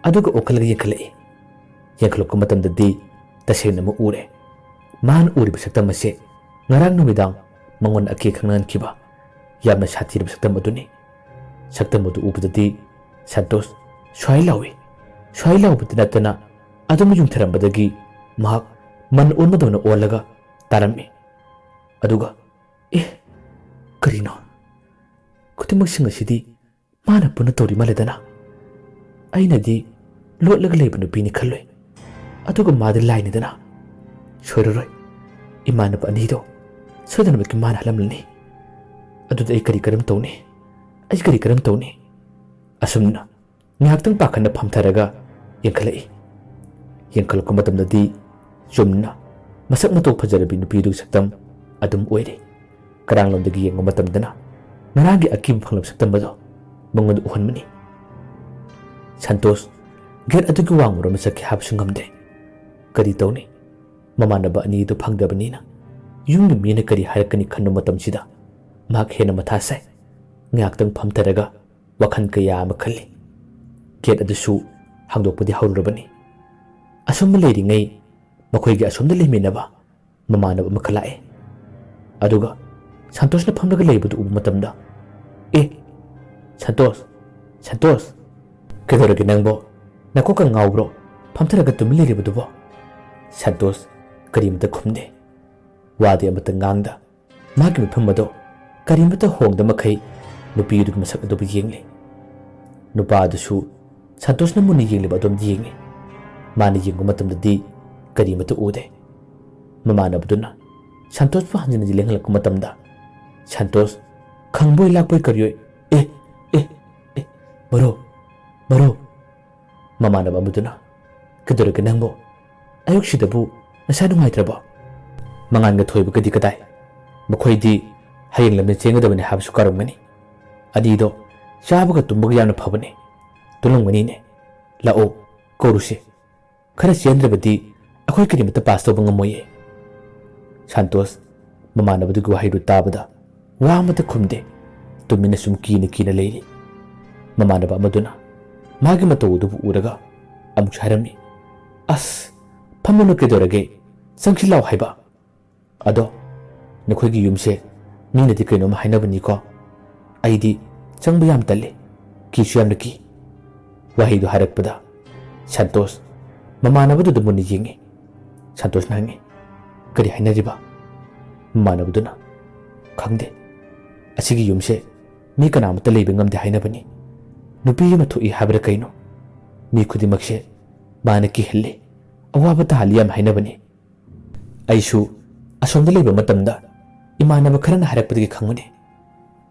ꯑꯗꯨꯒ ꯑꯣꯟꯈꯠꯂꯒ ꯌꯦꯡꯈꯠꯂꯛꯏ꯫ ꯌꯦꯡꯈꯠꯂꯛꯄ ꯃꯇꯝꯗꯗꯤ ꯇꯁꯦꯡꯅꯃꯛ ꯎꯔꯦ꯫ ꯃꯥꯅ ꯎꯔꯤꯕ ꯁꯛꯇꯝ ꯑꯁꯦ ꯉꯔꯥꯡ ꯅꯨꯃꯤꯗꯥꯡ ꯃꯉꯣꯟꯗ ꯑꯀꯤ ꯈꯪꯅꯍꯟꯈꯤꯕ ꯌꯥꯝꯅ ꯁꯥꯊꯤꯔꯕ ꯁꯛꯇꯝ ꯑꯗꯨꯅꯤ꯫ ꯁꯛꯇꯝ ꯑꯗꯨ ꯎꯕꯗꯗꯤ ꯁꯟꯇꯣꯁ ꯁ꯭ꯋꯥꯏ ꯂꯥꯎꯏ꯫ ꯁ꯭ꯋꯥꯏ ꯂꯥꯎꯕꯗ ꯅꯠꯇꯅ ꯑꯗꯨꯝ ꯌꯨꯡꯊꯔꯝꯕꯗꯒꯤ ꯃꯍꯥꯛ ꯃꯟ ꯑꯣꯟꯕꯗꯧꯅ ꯑꯣꯜꯂꯒ ꯇꯥꯔꯝꯃꯤ꯫ ꯑꯗꯨꯒ, "ꯑꯦ, ꯀꯔꯤꯅꯣ? ꯈꯨꯗꯤꯡꯃꯛꯁꯤꯡ ꯑꯁꯤꯗꯤ ꯃꯥꯅ ꯄꯨꯟꯅ ꯇꯧꯔꯤ ꯃꯥꯜꯂꯦꯗꯅ꯫ ꯑꯩꯅꯗꯤ ꯂꯣꯠꯂꯒ ꯂꯩꯕ ꯅꯨꯄꯤꯅꯤ ꯈꯜꯂꯨꯏ꯫ ꯑꯗꯨꯒ ꯃꯥꯗꯤ ꯂꯥꯏꯅꯤꯗꯅ꯫ ꯁꯣꯏꯔꯔꯣꯏ꯫ ꯏꯃꯥꯟꯅꯕ ꯑꯅꯤꯗꯣ ꯁꯣꯏꯗꯅꯃꯛꯀꯤ ꯃꯥꯅ ꯍꯥꯠꯂꯝꯂꯅꯤ꯫ ꯑꯗꯨꯗ ꯑꯩ ꯀꯔꯤ ꯀꯔꯝ ꯇꯧꯅꯤ? ꯑꯩ ꯀꯔꯤ ꯀꯔꯝ ꯇꯧꯅꯤ?" ꯑꯁꯨꯝꯅ ꯉꯥꯏꯍꯥꯛꯇꯪ ꯄꯥꯈꯠꯅ ꯐꯝꯊꯔꯒ ꯌꯦꯡꯈꯠꯂꯛꯏ꯫ ꯌꯦꯡꯈꯠꯂꯛꯄ ꯃꯇꯝꯗꯗꯤ ꯆꯨꯝꯅ ꯃꯁꯛ ꯃꯇꯧ ꯐꯖꯔꯕꯤ ꯅꯨꯄꯤꯗꯨꯒꯤ ꯁꯛꯇꯝ ꯑꯗꯨꯝ ꯑꯣꯏꯔꯤ꯫ ꯀꯔꯥꯡꯂꯣꯝꯗꯒꯤ ꯌꯦꯡꯕ ꯃꯇꯝꯗꯅ ꯉꯔꯥꯡꯒꯤ ꯑꯀꯤꯕ ꯐꯪꯂꯕ ꯁꯛꯇꯝ ꯑꯗꯣ ꯃꯉꯣꯟꯗ ꯎꯍꯟꯕꯅꯤ꯫ ꯁꯟꯇꯣꯁ ꯒꯦꯠ ꯑꯗꯨꯒꯤ ꯋꯥꯡꯃꯔꯣꯝꯗ ꯆꯠꯀꯦ ꯍꯥꯏꯕꯁꯨ ꯉꯝꯗꯦ꯫ ꯀꯔꯤ ꯇꯧꯅꯤ? ꯃꯃꯥꯟꯅꯕ ꯑꯅꯤꯗꯨ ꯐꯪꯗꯕꯅꯤꯅ ꯌꯨꯝꯒꯤ ꯃꯤꯅ ꯀꯔꯤ ꯍꯥꯏꯔꯛꯀꯅꯤ ꯈꯟꯕ ꯃꯇꯝꯁꯤꯗ ꯃꯍꯥꯛ ꯍꯦꯟꯅ ꯃꯊꯥ ꯁꯥꯏ꯫ ꯉꯥꯏꯍꯥꯛꯇꯪ ꯐꯝꯊꯔꯒ ꯋꯥꯈꯜ ꯀꯌꯥ ꯑꯃ ꯈꯜꯂꯤ꯫ ꯒꯦꯠ ꯑꯗꯨꯁꯨ ꯍꯥꯡꯗꯣꯛꯄꯗꯤ ꯍꯧꯔꯨꯔꯕꯅꯤ꯫ ꯑꯁꯨꯝꯅ ꯂꯩꯔꯤꯉꯩ ꯃꯈꯣꯏꯒꯤ ꯑꯁꯣꯝꯗ ꯂꯩꯃꯤꯟꯅꯕ ꯃꯃꯥꯟꯅꯕ ꯑꯃꯈꯛ ꯂꯥꯛꯑꯦ꯫ ꯑꯗꯨꯒ ꯁꯟꯇꯣꯁꯅ ꯐꯝꯂꯒ ꯂꯩꯕꯗꯨ ꯎꯕ ꯃꯇꯝꯗ, "ꯑꯦ, ꯁꯟꯇꯣꯁ, ꯁꯟꯇꯣꯁ, ꯀꯩꯗꯧꯔꯒꯦ ꯅꯪꯕꯣ? ꯅꯀꯣꯛꯀ ꯉꯥꯎꯕ꯭ꯔꯣ? ꯐꯝꯊꯔꯒ ꯇꯨꯃꯤꯟ ꯂꯩꯔꯤꯕꯗꯨꯕꯣ?" ꯁꯟꯇꯣꯁ ꯀꯔꯤꯃꯇ ꯈꯨꯝꯗꯦ꯫ ꯋꯥꯗꯤ ꯑꯃꯠꯇ ꯉꯥꯡꯗ ꯃꯥꯒꯤ ꯃꯤꯐꯝ ꯑꯗꯣ ꯀꯔꯤꯃꯠꯇ ꯍꯣꯡꯗ ꯃꯈꯩ ꯅꯨꯄꯤ ꯑꯗꯨꯒꯤ ꯃꯁꯛ ꯑꯗꯨꯕꯨ ꯌꯦꯡꯂꯤ꯫ ꯅꯨꯄꯥ ꯑꯗꯨꯁꯨ ꯁꯟꯇꯣꯁꯅ ꯃꯨꯟꯅ ꯌꯦꯡꯂꯤꯕ ꯑꯗꯨꯝ ꯌꯦꯡꯂꯤ꯫ ꯃꯥꯅ ꯌꯦꯡꯕ ꯃꯇꯝꯗꯗꯤ ꯀꯔꯤꯃꯠꯇ ꯎꯗꯦ꯫ ꯃꯃꯥꯟꯅꯕꯗꯨꯅ ꯁꯟꯇꯣꯁꯄꯨ ꯍꯟꯖꯤꯟ ꯍꯟꯖꯤꯟ ꯂꯦꯡꯍꯜꯂꯛꯄ ꯃꯇꯝꯗ ꯁꯟꯇꯣꯁ ꯈꯪꯕꯣꯏ ꯂꯥꯛꯄꯣꯏ ꯀꯔꯤꯑꯣꯏ, "ꯑꯦ, ꯑꯦ, ꯑꯦ, ꯕꯔꯣ, ꯕꯔꯣ"꯫ ꯃꯃꯥꯟꯅꯕ ꯑꯃꯗꯨꯅ, "ꯀꯩꯗꯧꯔꯒꯦ ꯅꯪꯕꯣ? ꯑꯌꯨꯛꯁꯤꯗꯕꯨ ꯅꯁꯥ ꯅꯨꯡꯉꯥꯏꯇ꯭ꯔꯕꯣ? ꯃꯉꯥꯟꯒ ꯊꯣꯏꯕꯒꯗꯤ ꯀꯗꯥꯏ? ꯃꯈꯣꯏꯗꯤ ꯍꯌꯦꯡ ꯂꯝꯖꯦꯟ ꯆꯦꯟꯒꯗꯕꯅꯤ ꯍꯥꯏꯕꯁꯨ ꯀꯥꯎꯔꯝꯒꯅꯤ꯫ ꯑꯅꯤꯗꯣ ꯆꯥꯕꯒ ꯇꯨꯝꯕꯒ ꯌꯥꯝꯅ ꯐꯕꯅꯤ꯫ ꯇꯨꯝꯂꯝꯒꯅꯤꯅꯦ꯫ ꯂꯥꯛꯑꯣ, ꯀꯧꯔꯨꯁꯦ꯫ ꯈꯔ ꯆꯦꯟꯗ꯭ꯔꯕꯗꯤ ꯑꯩꯈꯣꯏ ꯀꯔꯤꯃꯠꯇ ꯄꯥꯁ ꯇꯧꯕ ꯉꯝꯃꯣꯏꯌꯦ"꯫ ꯁꯥꯟꯇꯣꯁ ꯃꯃꯥꯟꯅꯕꯗꯨꯒꯤ ꯋꯥꯍꯩꯗꯨ ꯇꯥꯕꯗ ꯋꯥ ꯑꯃꯠꯇ ꯈꯨꯝꯗꯦ꯫ ꯇꯨꯃꯤꯟꯅ ꯁꯨꯝ ꯀꯤꯅ ꯀꯤꯅ ꯂꯩꯔꯤ꯫ ꯃꯃꯥꯟꯅꯕ ꯑꯃꯗꯨꯅ ꯃꯥꯒꯤ ꯃꯇꯧ ꯑꯗꯨꯕꯨ ꯎꯔꯒ ꯑꯃꯨꯛꯁꯨ ꯍꯥꯏꯔꯝꯃꯤ, "ꯑꯁ, ꯐꯝꯃꯨꯅꯨ, ꯀꯩꯗꯧꯔꯒꯦ? ꯆꯪꯁꯤ ꯂꯥꯎ ꯍꯥꯏꯕ꯫ ꯑꯗꯣ ꯅꯈꯣꯏꯒꯤ ꯌꯨꯝꯁꯦ ꯃꯤꯅꯗꯤ ꯀꯩꯅꯣꯝ ꯍꯥꯏꯅꯕꯅꯤꯀꯣ꯫ ꯑꯩꯗꯤ ꯆꯪꯕ ꯌꯥꯝ ꯇꯜꯂꯤ, ꯀꯤꯁꯨ ꯌꯥꯝꯅ ꯀꯤ"꯫ ꯋꯥꯍꯩꯗꯨ ꯍꯥꯏꯔꯛꯄꯗ ꯁꯟꯇꯣꯁ ꯃꯃꯥꯟꯅꯕꯗꯨꯗ ꯃꯨꯟꯅ ꯌꯦꯡꯉꯤ꯫ ꯁꯟꯇꯣꯁꯅ ꯍꯪꯉꯤ, "ꯀꯔꯤ ꯍꯥꯏꯅꯔꯤꯕ?" ꯃꯃꯥꯟꯅꯕꯗꯨꯅ, "ꯈꯪꯗꯦ, ꯑꯁꯤꯒꯤ ꯌꯨꯝꯁꯦ ꯃꯤ ꯀꯅꯥꯃꯠꯇ ꯂꯩꯕ ꯉꯝꯗꯦ ꯍꯥꯏꯅꯕꯅꯤ꯫ ꯅꯨꯄꯤ ꯑꯃ ꯊꯣꯛꯏ ꯍꯥꯏꯕ꯭ꯔꯥ ꯀꯩꯅꯣ? ꯃꯤ ꯈꯨꯗꯤꯡꯃꯛꯁꯦ ꯃꯥꯅ ꯀꯤꯍꯜꯂꯤ, ꯑꯋꯥꯕ ꯇꯥꯍꯜꯂꯤ ꯌꯥꯝ ꯍꯥꯏꯅꯕꯅꯤ꯫ ꯑꯩꯁꯨ ꯑꯁꯣꯝꯗ ꯂꯩꯕ ꯃꯇꯝꯗ ꯏꯃꯥꯟꯅꯕ ꯈꯔꯅ ꯍꯥꯏꯔꯛꯄꯗꯒꯤ ꯈꯪꯕꯅꯤ꯫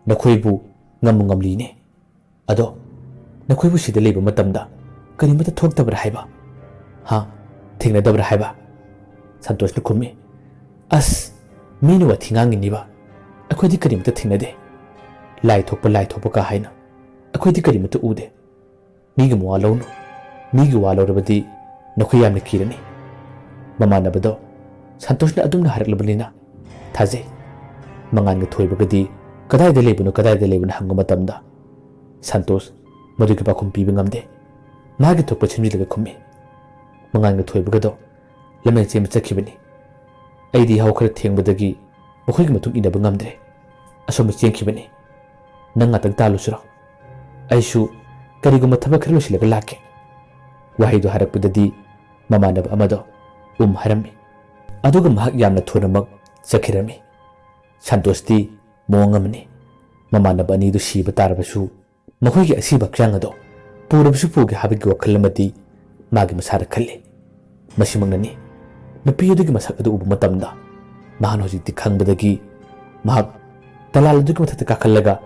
ꯅꯈꯣꯏꯕꯨ ꯉꯝꯕꯨ ꯉꯝꯂꯤꯅꯦ꯫ ꯑꯗꯣ ꯅꯈꯣꯏꯕꯨ ꯁꯤꯗ ꯂꯩꯕ ꯃꯇꯝꯗ ꯀꯔꯤꯃꯠꯇ ꯊꯣꯛꯇꯕ꯭ꯔꯥ ꯍꯥꯏꯕ? ꯍꯥ? ꯊꯦꯡꯅꯗꯕ꯭ꯔꯥ ꯍꯥꯏꯕ?" ꯁꯟꯇꯣꯁꯅ ꯈꯨꯝꯃꯤ, "ꯑꯁ, ꯃꯤꯅ ꯋꯥꯊꯤ ꯉꯥꯡꯉꯤꯅꯤꯕ꯫ ꯑꯩꯈꯣꯏꯗꯤ ꯀꯔꯤꯃꯠꯇ ꯊꯦꯡꯅꯗꯦ꯫ ꯂꯥꯏ ꯊꯣꯛꯄ, ꯂꯥꯏ ꯊꯣꯛꯄ ꯀꯥ ꯍꯥꯏꯅ꯫ ꯑꯩꯈꯣꯏ ꯑꯩꯈꯣꯏꯗꯤ ꯀꯔꯤꯃꯠꯇ ꯎꯗꯦ꯫ ꯃꯤꯒꯤ ꯃꯋꯥ ꯂꯧꯅꯨ꯫ ꯃꯤꯒꯤ ꯋꯥ ꯂꯧꯔꯕꯗꯤ ꯅꯈꯣꯏ ꯌꯥꯝꯅ ꯀꯤꯔꯅꯤ꯫ ꯃꯃꯥꯟꯅꯕꯗꯣ ꯁꯟꯇꯣꯁꯅ ꯑꯗꯨꯝꯅ ꯍꯥꯏꯔꯛꯂꯕꯅꯤꯅ ꯊꯥꯖꯩ꯫ ꯃꯉꯥꯟꯒ ꯊꯣꯏꯕꯒꯗꯤ ꯀꯗꯥꯏꯗ ꯂꯩꯕꯅꯣ, ꯀꯗꯥꯏꯗ ꯂꯩꯕꯅꯣ ꯍꯪꯕ ꯃꯇꯝꯗ ꯁꯟꯇꯣꯁ ꯃꯗꯨꯒꯤ ꯄꯥꯎꯈꯨꯝ ꯄꯤꯕ ꯉꯝꯗꯦ꯫ ꯃꯥꯒꯤ ꯊꯣꯛꯄ ꯁꯤꯟꯕꯤꯔꯒ ꯈꯨꯝꯃꯤ꯫ ꯃꯉꯥꯟꯒ ꯊꯣꯏꯕꯒꯗꯣ ꯂꯝꯖꯦꯟ ꯆꯦꯟꯕ ꯆꯠꯈꯤꯕꯅꯤ꯫ ꯑꯩꯗꯤ ꯌꯥꯍꯧ ꯈꯔ ꯊꯦꯡꯕꯗꯒꯤ ꯃꯈꯣꯏꯒꯤ ꯃꯇꯨꯡ ꯏꯟꯅꯕ ꯉꯝꯗ꯭ꯔꯦ꯫ ꯑꯁꯣꯝꯗ ꯆꯦꯟꯈꯤꯕꯅꯤ꯫ ꯅꯪ ꯉꯥꯛꯇꯪ ꯇꯥꯜꯂꯨꯁꯤꯔꯣ? ꯑꯩꯁꯨ ꯀꯔꯤꯒꯨꯝꯕ ꯊꯕꯛ ꯈꯔ ꯂꯣꯏꯁꯤꯜꯂꯒ ꯂꯥꯛꯀꯦ꯫ ꯋꯥꯍꯩꯗꯨ ꯍꯥꯏꯔꯛꯄꯗꯗꯤ ꯃꯃꯥꯟꯅꯕ ꯑꯃꯗꯣ ꯎꯝ ꯍꯥꯏꯔꯝꯃꯤ꯫ ꯑꯗꯨꯒ ꯃꯍꯥꯛ ꯌꯥꯝꯅ ꯊꯨꯅꯃꯛ ꯆꯠꯈꯤꯔꯝꯃꯤ꯫ ꯁꯟꯇꯣꯁꯇꯤ ꯃꯑꯣꯡ ꯑꯃꯅꯤ꯫ ꯃꯃꯥꯟꯅꯕ ꯑꯅꯤꯗꯨ ꯁꯤꯕ ꯇꯥꯔꯕꯁꯨ ꯃꯈꯣꯏꯒꯤ ꯑꯁꯤꯕ ꯍꯛꯆꯥꯡ ꯑꯗꯣ ꯄꯨꯔꯕꯁꯨ ꯄꯨꯒꯦ ꯍꯥꯏꯕꯒꯤ ꯋꯥꯈꯜ ꯑꯃꯗꯤ ꯃꯥꯒꯤ ꯃꯁꯥꯗ ꯈꯜꯂꯤ꯫ ꯃꯁꯤꯃꯛꯅꯅꯤ꯫ ꯅꯨꯄꯤ ꯑꯗꯨꯒꯤ ꯃꯁꯛ ꯑꯗꯨ ꯎꯕ ꯃꯇꯝꯗ ꯃꯍꯥꯛꯅ ꯍꯧꯖꯤꯛꯇꯤ ꯈꯪꯕꯗꯒꯤ ꯃꯍꯥꯛ ꯗꯂꯥꯜ ꯑꯗꯨꯒꯤ ꯃꯊꯛꯇ ꯀꯥꯈꯠꯂꯒ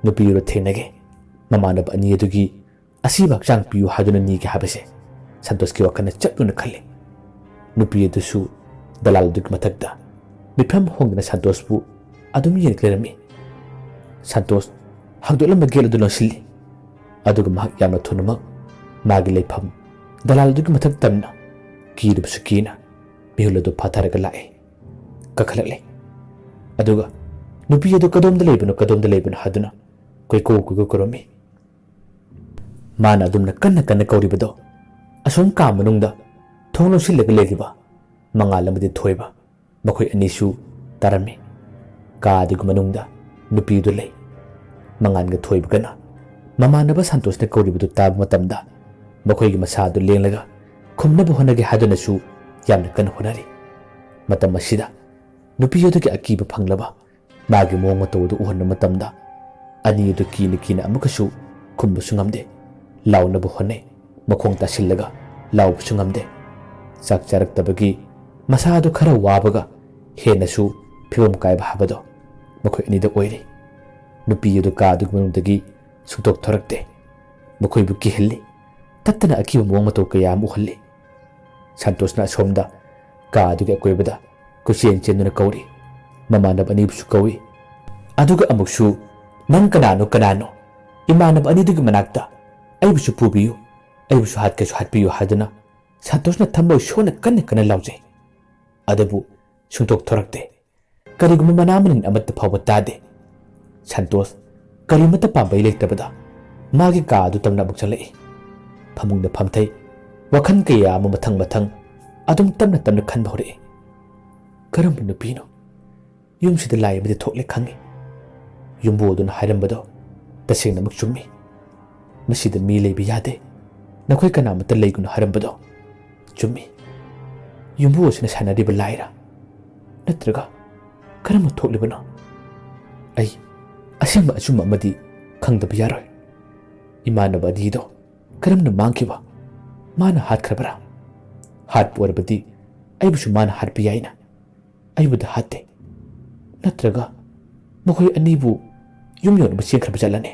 ꯅꯨꯄꯤ ꯑꯗꯨ ꯊꯦꯡꯅꯒꯦ꯫ ꯃꯃꯥꯟꯅꯕ ꯑꯅꯤ ꯑꯗꯨꯒꯤ ꯑꯁꯤꯕ ꯍꯛꯆꯥꯡ ꯄꯤꯌꯨ ꯍꯥꯏꯗꯨꯅ ꯅꯤꯒꯦ ꯍꯥꯏꯕꯁꯦ ꯁꯟꯇꯣꯁꯀꯤ ꯋꯥꯈꯜꯅ ꯆꯞ ꯌꯨꯡꯅ ꯈꯜꯂꯤ꯫ ꯅꯨꯄꯤ ꯑꯗꯨꯁꯨ ꯗꯂꯥꯜ ꯑꯗꯨꯒꯤ ꯃꯊꯛꯇ ꯃꯤꯐꯝ ꯍꯣꯡꯗꯅ ꯁꯟꯇꯣꯁꯄꯨ ꯑꯗꯨꯝ ꯌꯦꯡꯂꯒ ꯂꯩꯔꯝꯃꯤ꯫ ꯁꯟꯇꯣꯁ ꯍꯥꯡꯗꯣꯛꯂꯝꯕ ꯒꯦꯠ ꯑꯗꯨ ꯂꯣꯟꯁꯤꯜꯂꯤ꯫ ꯑꯗꯨꯒ ꯃꯍꯥꯛ ꯌꯥꯝꯅ ꯊꯨꯅꯃꯛ ꯃꯥꯒꯤ ꯂꯩꯐꯝ ꯗꯂꯥꯜ ꯑꯗꯨꯒꯤ ꯃꯊꯛ ꯇꯝꯅ ꯀꯤꯔꯕꯁꯨ ꯀꯤꯅ ꯃꯤꯍꯨꯜ ꯑꯗꯨ ꯐꯥꯊꯔꯒ ꯂꯥꯛꯏ꯫ ꯀꯥꯈꯠꯂꯛꯂꯦ꯫ ꯑꯗꯨꯒ ꯅꯨꯄꯤ ꯑꯗꯨ ꯀꯗꯣꯝꯗ ꯂꯩꯕꯅꯣ, ꯀꯗꯣꯝꯗ ꯂꯩꯕꯅꯣ ꯍꯥꯏꯗꯨꯅ ꯀꯣꯏꯀꯧ ꯀꯣꯏꯀꯧ ꯀꯧꯔꯝꯃꯤ꯫ ꯃꯥꯅ ꯑꯗꯨꯝꯅ ꯀꯟꯅ ꯀꯟꯅ ꯀꯧꯔꯤꯕꯗꯣ ꯑꯁꯣꯝ ꯀꯥ ꯃꯅꯨꯡꯗ ꯊꯣꯡ ꯂꯣꯟꯁꯤꯜꯂꯒ ꯂꯩꯔꯤꯕ ꯃꯉꯥꯜ ꯑꯃꯗꯤ ꯊꯣꯏꯕ, ꯃꯈꯣꯏ ꯑꯅꯤꯁꯨ ꯇꯥꯔꯝꯃꯤ꯫ ꯀꯥ ꯑꯗꯨꯒꯤ ꯃꯅꯨꯡꯗ ꯅꯨꯄꯤꯗꯨ ꯂꯩ꯫ ꯃꯉꯥꯜꯒ ꯊꯣꯏꯕꯒꯅ ꯃꯃꯥꯟꯅꯕ ꯁꯟꯇꯣꯁꯅ ꯀꯧꯔꯤꯕꯗꯨ ꯇꯥꯕ ꯃꯇꯝꯗ ꯃꯈꯣꯏꯒꯤ ꯃꯁꯥꯗꯨ ꯂꯦꯡꯂꯒ ꯈꯨꯝꯅꯕ ꯍꯣꯠꯅꯒꯦ ꯍꯥꯏꯗꯨꯅꯁꯨ ꯌꯥꯝꯅ ꯀꯟꯅ ꯍꯣꯠꯅꯔꯤ꯫ ꯃꯇꯝ ꯑꯁꯤꯗ ꯅꯨꯄꯤ ꯑꯗꯨꯒꯤ ꯑꯀꯤꯕ ꯐꯪꯂꯕ ꯃꯥꯒꯤ ꯃꯑꯣꯡ ꯃꯇꯧ ꯑꯗꯨ ꯎꯍꯟꯕ ꯃꯇꯝꯗ ꯑꯅꯤ ꯑꯗꯨ ꯀꯤꯅ ꯀꯤꯅ ꯑꯃꯨꯛꯀꯁꯨ ꯈꯨꯝꯕꯁꯨ ꯉꯝꯗꯦ꯫ ꯂꯥꯎꯅꯕ ꯍꯣꯠꯅꯩ, ꯃꯈꯣꯡ ꯇꯥꯁꯤꯜꯂꯒ ꯂꯥꯎꯕꯁꯨ ꯉꯝꯗꯦ꯫ ꯆꯥꯛ ꯆꯥꯔꯛꯇꯕꯒꯤ ꯃꯁꯥꯗꯨ ꯈꯔ ꯋꯥꯕꯒ ꯍꯦꯟꯅꯁꯨ ꯐꯤꯕꯝ ꯀꯥꯏꯕ ꯍꯥꯏꯕꯗꯣ ꯃꯈꯣꯏ ꯑꯅꯤꯗ ꯑꯣꯏꯔꯤ꯫ ꯅꯨꯄꯤ ꯑꯗꯨ ꯀꯥ ꯑꯗꯨꯒꯤ ꯃꯅꯨꯡꯗꯒꯤ ꯁꯨꯡꯊꯣꯛ ꯊꯣꯔꯛꯇꯦ꯫ ꯃꯈꯣꯏꯕꯨ ꯀꯤꯍꯜꯂꯤ꯫ ꯇꯠꯇꯅ ꯑꯀꯤꯕ ꯃꯑꯣꯡ ꯃꯇꯧ ꯀꯌꯥ ꯑꯃ ꯎꯍꯜꯂꯤ꯫ ꯁꯟꯇꯣꯁꯅ ꯑꯁꯣꯝꯗ ꯀꯥ ꯑꯗꯨꯒꯤ ꯑꯀꯣꯏꯕꯗ ꯀꯣꯏꯆꯦꯟ ꯆꯦꯟꯗꯨꯅ ꯀꯧꯔꯤ꯫ ꯃꯃꯥꯟꯅꯕ ꯑꯅꯤꯕꯨꯁꯨ ꯀꯧꯏ꯫ ꯑꯗꯨꯒ ꯑꯃꯨꯛꯁꯨ, "ꯅꯪ ꯀꯅꯥꯅꯣ, ꯀꯅꯥꯅꯣ? ꯏꯃꯥꯟꯅꯕ ꯑꯅꯤꯗꯨꯒꯤ ꯃꯅꯥꯛꯇ "ꯑꯩꯕꯨꯁꯨ ꯄꯨꯕꯤꯌꯨ, ꯑꯩꯕꯨꯁꯨ ꯍꯥꯠꯀꯦꯁꯨ ꯍꯥꯠꯄꯤꯌꯨ" ꯍꯥꯏꯗꯨꯅ ꯁꯟꯇꯣꯁꯅ ꯊꯃꯣꯏ ꯁꯣꯛꯅ ꯀꯟꯅ ꯀꯟꯅ ꯂꯥꯎꯖꯩ꯫ ꯑꯗꯨꯕꯨ ꯁꯨꯡꯊꯣꯛ ꯊꯣꯔꯛꯇꯦ꯫ ꯀꯔꯤꯒꯨꯝꯕ ꯃꯅꯥ ꯃꯅꯤꯟ ꯑꯃꯠꯇ ꯐꯥꯎꯕ ꯇꯥꯗꯦ꯫ ꯁꯟꯇꯣꯁ ꯀꯔꯤꯃꯠꯇ ꯄꯥꯝꯕꯩ ꯂꯩꯇꯕꯗ ꯃꯥꯒꯤ ꯀꯥ ꯑꯗꯨ ꯇꯝꯅ ꯑꯃꯨꯛ ꯆꯠꯂꯛꯏ꯫ ꯐꯃꯨꯡꯗ ꯐꯝꯊꯩ꯫ ꯋꯥꯈꯜ ꯀꯌꯥ ꯑꯃ ꯃꯊꯪ ꯃꯊꯪ ꯑꯗꯨꯝ ꯇꯞꯅ ꯇꯞꯅ ꯈꯟꯕ ꯍꯧꯔꯛꯏ꯫ "ꯀꯔꯝꯕ ꯅꯨꯄꯤꯅꯣ? ꯌꯨꯝꯁꯤꯗ ꯂꯥꯏ ꯑꯃꯗꯤ ꯊꯣꯛꯂꯦ ꯈꯪꯉꯤ꯫ ꯌꯨꯝꯕꯨ ꯑꯗꯨꯅ ꯍꯥꯏꯔꯝꯕꯗꯣ ꯇꯁꯦꯡꯅꯃꯛ ꯆꯨꯝꯃꯤ꯫ ꯃꯁꯤꯗ ꯃꯤ ꯂꯩꯕ ꯌꯥꯗꯦ꯫ ꯅꯈꯣꯏ ꯀꯅꯥꯃꯠꯇ ꯂꯩꯒꯅꯨ ꯍꯥꯏꯔꯝꯕꯗꯣ ꯆꯨꯝꯃꯤ꯫ ꯌꯨꯝꯕꯨ ꯑꯁꯤꯅ ꯁꯥꯟꯅꯔꯤꯕ ꯂꯥꯏꯔꯥ? ꯅꯠꯇ꯭ꯔꯒ ꯀꯔꯝꯅ ꯊꯣꯛꯂꯤꯕꯅꯣ? ꯑꯩ ꯑꯁꯦꯡꯕ ꯑꯆꯨꯝꯕ ꯑꯃꯗꯤ ꯈꯪꯗꯕ ꯌꯥꯔꯣꯏ꯫ ꯏꯃꯥꯟꯅꯕ ꯑꯅꯤꯗꯣ ꯀꯔꯝꯅ ꯃꯥꯡꯈꯤꯕ? ꯃꯥꯅ ꯍꯥꯠꯈ꯭ꯔꯕ꯭ꯔꯥ? ꯍꯥꯠꯄ ꯑꯣꯏꯔꯕꯗꯤ ꯑꯩꯕꯨꯁꯨ ꯃꯥꯅ ꯍꯥꯠꯄ ꯌꯥꯏꯅ꯫ ꯑꯩꯕꯨꯗ ꯍꯥꯠꯇꯦ꯫ ꯅꯠꯇ꯭ꯔꯒ ꯃꯈꯣꯏ ꯑꯅꯤꯕꯨ ꯌꯨꯝ ꯌꯧꯅꯕ ꯆꯦꯟꯈ꯭ꯔꯕ ꯖꯥꯠꯂꯅꯦ?"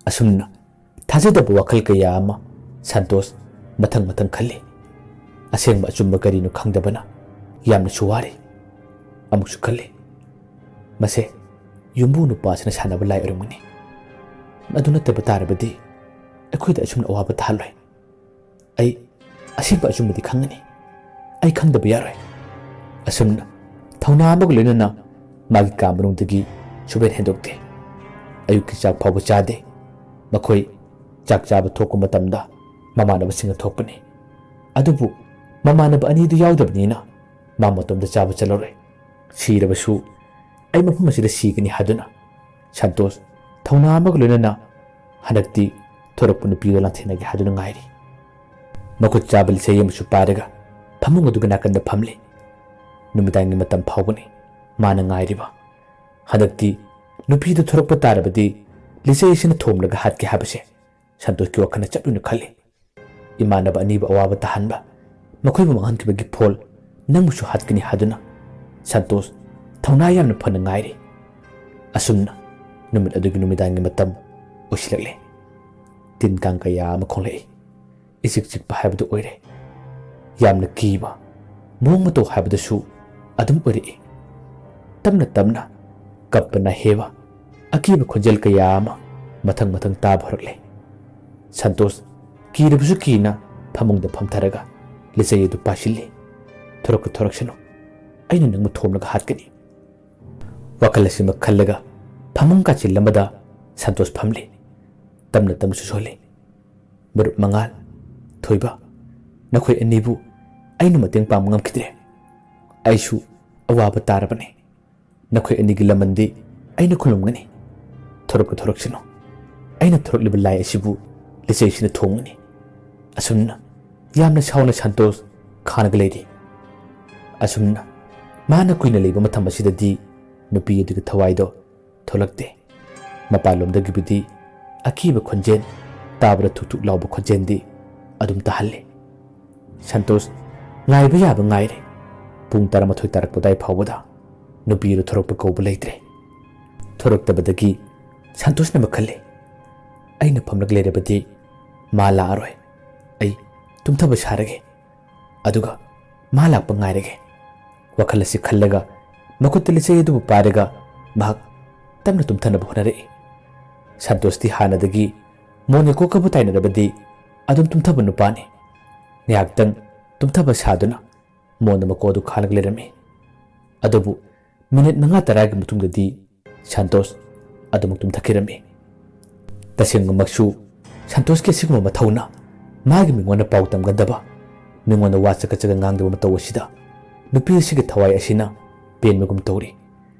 ꯑꯁꯨꯝꯅ ꯊꯥꯖꯗꯕ ꯋꯥꯈꯜ ꯀꯌꯥ ꯑꯃ ꯁꯟꯇꯣꯁ ꯃꯊꯪ ꯃꯊꯪ ꯈꯜꯂꯤ꯫ ꯑꯁꯦꯡꯕ ꯑꯆꯨꯝꯕ ꯀꯔꯤꯅꯣ ꯈꯪꯗꯕꯅ ꯌꯥꯝꯅꯁꯨ ꯋꯥꯔꯤ꯫ ꯑꯃꯨꯛꯁꯨ ꯈꯜꯂꯤ, "ꯃꯁꯦ ꯌꯨꯝꯕꯨ ꯅꯨꯄꯥꯁꯤꯅ ꯁꯥꯟꯅꯕ ꯂꯥꯏ ꯑꯣꯏꯔꯝꯒꯅꯤ꯫ ꯑꯗꯨ ꯅꯠꯇꯕ ꯇꯥꯔꯕꯗꯤ ꯑꯩꯈꯣꯏꯗ ꯑꯁꯨꯝꯅ ꯑꯋꯥꯕ ꯇꯥꯍꯜꯂꯣꯏ꯫ ꯑꯩ ꯑꯁꯦꯡꯕ ꯑꯆꯨꯝꯕꯗꯤ ꯈꯪꯒꯅꯤ꯫ ꯑꯩ ꯈꯪꯗꯕ ꯌꯥꯔꯣꯏ꯫" ꯑꯁꯨꯝꯅ ꯊꯧꯅꯥ ꯑꯃꯒ ꯂꯣꯏꯅꯅ ꯃꯥꯒꯤ ꯀꯥ ꯃꯅꯨꯡꯗꯒꯤ ꯁꯨꯡꯍꯦꯟ ꯍꯦꯟꯗꯣꯛꯇꯦ꯫ ꯑꯌꯨꯛꯀꯤ ꯆꯥꯛ ꯐꯥꯎꯕ ꯆꯥꯗꯦ꯫ ꯃꯈꯣꯏ ꯆꯥꯛ ꯆꯥꯕ ꯊꯣꯛꯄ ꯃꯇꯝꯗ ꯃꯃꯥꯟꯅꯕꯁꯤꯡꯒ ꯊꯣꯛꯄꯅꯤ꯫ ꯑꯗꯨꯕꯨ ꯃꯃꯥꯟꯅꯕ ꯑꯅꯤꯗꯨ ꯌꯥꯎꯗꯕꯅꯤꯅ ꯃꯥ ꯃꯇꯣꯝꯇ ꯆꯥꯕ ꯆꯠꯂꯔꯣꯏ꯫ ꯁꯤꯔꯕꯁꯨ ꯑꯩ ꯃꯐꯝ ꯑꯁꯤꯗ ꯁꯤꯒꯅꯤ ꯍꯥꯏꯗꯨꯅ ꯁꯟꯇꯣꯁ ꯊꯧꯅꯥ ꯑꯃꯒ ꯂꯣꯏꯅꯅ ꯍꯟꯗꯛꯇꯤ ꯊꯣꯔꯛꯄ ꯅꯨꯄꯤꯗꯨ ꯂꯥꯟꯊꯦꯡꯅꯒꯦ ꯍꯥꯏꯗꯨꯅ ꯉꯥꯏꯔꯤ꯫ ꯃꯈꯨꯠ ꯆꯥꯕ ꯂꯤꯆꯩ ꯑꯃꯁꯨ ꯄꯥꯏꯔꯒ ꯐꯃꯨꯡ ꯑꯗꯨꯒꯤ ꯅꯥꯀꯟꯗ ꯐꯝꯂꯤ꯫ ꯅꯨꯃꯤꯗꯥꯡꯒꯤ ꯃꯇꯝ ꯐꯥꯎꯕꯅꯤ ꯃꯥꯅ ꯉꯥꯏꯔꯤꯕ꯫ ꯍꯟꯗꯛꯇꯤ ꯅꯨꯄꯤꯗꯨ ꯊꯣꯔꯛꯄ ꯇꯥꯔꯕꯗꯤ ꯂꯤꯆꯩ ꯑꯁꯤꯅ ꯊꯣꯝꯂꯒ ꯍꯥꯠꯀꯦ ꯍꯥꯏꯕꯁꯦ ꯁꯟꯇꯣꯁꯀꯤ ꯋꯥꯈꯜꯅ ꯆꯞ ꯌꯨꯡꯅ ꯈꯜꯂꯤ꯫ ꯏꯃꯥꯟꯅꯕ ꯑꯅꯤꯕꯨ ꯑꯋꯥꯕ ꯇꯥꯍꯟꯕ, ꯃꯈꯣꯏꯕꯨ ꯃꯥꯡꯍꯟꯈꯤꯕꯒꯤ ꯐꯣꯜ ꯅꯪꯕꯨꯁꯨ ꯍꯥꯠꯀꯅꯤ ꯍꯥꯏꯗꯨꯅ ꯁꯟꯇꯣꯁ ꯊꯧꯅꯥ ꯌꯥꯝꯅ ꯐꯅ ꯉꯥꯏꯔꯤ꯫ ꯑꯁꯨꯝꯅ ꯅꯨꯃꯤꯠ ꯑꯗꯨꯒꯤ ꯅꯨꯃꯤꯗꯥꯡꯒꯤ ꯃꯇꯝ ꯑꯣꯏꯁꯤꯜꯂꯛꯂꯦ꯫ ꯇꯤꯟ ꯀꯥꯡ ꯀꯌꯥ ꯑꯃ ꯈꯣꯡꯂꯛꯏ꯫ ꯏꯆꯤꯛ ꯆꯤꯛꯄ ꯍꯥꯏꯕꯗꯨ ꯑꯣꯏꯔꯦ꯫ ꯌꯥꯝꯅ ꯀꯤꯕ ꯃꯑꯣꯡ ꯃꯇꯧ ꯍꯥꯏꯕꯗꯨꯁꯨ ꯑꯗꯨꯝ ꯑꯣꯏꯔꯛꯏ꯫ ꯇꯞꯅ ꯇꯞꯅ ꯀꯞꯄꯅ ꯍꯦꯕ ꯑꯀꯤꯕ ꯈꯣꯟꯖꯦꯜ ꯀꯌꯥ ꯑꯃ ꯃꯊꯪ ꯃꯊꯪ ꯇꯥꯕ ꯍꯧꯔꯛꯂꯦ꯫ ꯁꯟꯇꯣꯁ ꯀꯤꯔꯕꯁꯨ ꯀꯤꯅ ꯐꯃꯨꯡꯗ ꯐꯝꯊꯔꯒ ꯂꯤꯆꯩ ꯑꯗꯨ ꯄꯥꯏꯁꯤꯜꯂꯤ꯫ "ꯊꯣꯔꯛꯀ ꯊꯣꯔꯛꯁꯅꯨ, ꯑꯩꯅ ꯅꯪꯕꯨ ꯊꯣꯝꯂꯒ ꯍꯥꯠꯀꯅꯤ"꯫ ꯋꯥꯈꯜ ꯑꯁꯤꯃꯛ ꯈꯜꯂꯒ ꯐꯃꯨꯡ ꯀꯥꯆꯤꯜ ꯑꯃꯗ ꯁꯟꯇꯣꯁ ꯐꯝꯂꯤ꯫ ꯇꯞꯅ ꯇꯞꯅꯁꯨ ꯁꯣꯜꯂꯤ꯫ "ꯃꯔꯨꯞ ꯃꯉꯥꯜ, ꯊꯣꯏꯕ, ꯅꯈꯣꯏ ꯑꯅꯤꯕꯨ ꯑꯩꯅ ꯃꯇꯦꯡ ꯄꯥꯡꯕ ꯉꯝꯈꯤꯗ꯭ꯔꯦ꯫ ꯑꯩꯁꯨ ꯑꯋꯥꯕ ꯇꯥꯔꯕꯅꯤ꯫ ꯅꯈꯣꯏ ꯑꯅꯤꯒꯤ ꯂꯃꯟꯗꯤ ꯑꯩꯅ ꯈꯨꯂꯨꯝꯒꯅꯤ꯫ ꯊꯣꯔꯛꯀ ꯊꯣꯔꯛꯁꯅꯨ꯫ ꯑꯩꯅ ꯊꯣꯔꯛꯂꯤꯕ ꯂꯥꯏ ꯑꯁꯤꯕꯨ ꯂꯤꯆꯩꯁꯤꯅ ꯊꯣꯝꯒꯅꯤ"꯫ ꯑꯁꯨꯝꯅ ꯌꯥꯝꯅ ꯁꯥꯎꯅ ꯁꯟꯇꯣꯁ ꯈꯥꯡꯂꯒ ꯂꯩꯔꯤ꯫ ꯑꯁꯨꯝꯅ ꯃꯥꯅ ꯀꯨꯏꯅ ꯂꯩꯕ ꯃꯇꯝ ꯑꯁꯤꯗꯗꯤ ꯅꯨꯄꯤ ꯑꯗꯨꯒꯤ ꯊꯋꯥꯏꯗꯣ ꯊꯣꯛꯂꯛꯇꯦ꯫ ꯃꯄꯥꯟꯂꯣꯝꯗꯒꯤꯕꯨꯗꯤ ꯑꯀꯤꯕ ꯈꯣꯟꯖꯦꯜ, ꯇꯥꯕꯗ ꯊꯨꯛ ꯊꯨꯛ ꯂꯥꯎꯕ ꯈꯣꯟꯖꯦꯜꯗꯤ ꯑꯗꯨꯝ ꯇꯥꯍꯜꯂꯤ꯫ ꯁꯟꯇꯣꯁ ꯉꯥꯏꯕ ꯌꯥꯕ ꯉꯥꯏꯔꯦ꯫ ꯄꯨꯡ ꯇꯔꯥꯃꯥꯊꯣꯏ ꯇꯥꯔꯛꯄ ꯑꯗꯨꯋꯥꯏ ꯐꯥꯎꯕꯗ ꯅꯨꯄꯤ ꯑꯗꯨ ꯊꯣꯔꯛꯄ ꯀꯧꯕ ꯂꯩꯇ꯭ꯔꯦ꯫ ꯊꯣꯔꯛꯇꯕꯗꯒꯤ ꯁꯟꯇꯣꯁꯅ ꯈꯜꯂꯤ, "ꯑꯩꯅ ꯐꯝꯂꯒ ꯂꯩꯔꯕꯗꯤ ꯃꯥ ꯂꯥꯛꯑꯔꯣꯏ꯫ ꯑꯩ ꯇꯨꯝꯊꯕ ꯁꯥꯔꯒꯦ, ꯑꯗꯨꯒ ꯃꯥ ꯂꯥꯛꯄ ꯉꯥꯏꯔꯒꯦ"꯫ ꯋꯥꯈꯜ ꯑꯁꯤ ꯈꯜꯂꯒ ꯃꯈꯨꯠꯇ ꯂꯤꯆꯩ ꯑꯗꯨꯕꯨ ꯄꯥꯏꯔꯒ ꯃꯍꯥꯛ ꯇꯞꯅ ꯇꯨꯝꯊꯅꯕ ꯍꯣꯠꯅꯔꯛꯏ꯫ ꯁꯟꯇꯣꯁꯇꯤ ꯍꯥꯟꯅꯗꯒꯤ ꯃꯣꯟꯒ ꯀꯣꯛꯀꯕꯨ ꯇꯥꯏꯅꯔꯕꯗꯤ ꯑꯗꯨꯝ ꯇꯨꯝꯊꯕ ꯅꯨꯄꯥꯅꯤ꯫ ꯉꯥꯏꯍꯥꯛꯇꯪ ꯇꯨꯝꯊꯕ ꯁꯥꯗꯨꯅ ꯃꯣꯟꯗ ꯃꯀꯣꯛ ꯑꯗꯨ ꯈꯥꯜꯂꯒ ꯂꯩꯔꯝꯃꯤ꯫ ꯑꯗꯨꯕꯨ ꯃꯤꯅꯤꯠ ꯃꯉꯥ ꯇꯔꯥꯒꯤ ꯃꯇꯨꯡꯗꯗꯤ ꯁꯟꯇꯣꯁ ꯑꯗꯨꯃꯛ ꯇꯨꯝꯊꯈꯤꯔꯝꯃꯤ꯫ ꯇꯁꯦꯡꯅꯃꯛꯁꯨ ꯁꯟꯇꯣꯁꯀꯤ ꯑꯁꯤꯒꯨꯝꯕ ꯃꯊꯧꯅ, ꯃꯥꯒꯤ ꯃꯤꯉꯣꯟꯗ ꯄꯥꯎ ꯇꯝꯒꯟꯗꯕ, ꯃꯤꯉꯣꯟꯗ ꯋꯥ ꯆꯀꯠ ꯆꯀꯠ ꯉꯥꯡꯗꯕ ꯃꯇꯧ ꯑꯁꯤꯗ ꯅꯨꯄꯤ ꯑꯁꯤꯒꯤ ꯊꯋꯥꯏ ꯑꯁꯤꯅ ꯄꯦꯟꯕꯒꯨꯝ ꯇꯧꯔꯤ꯫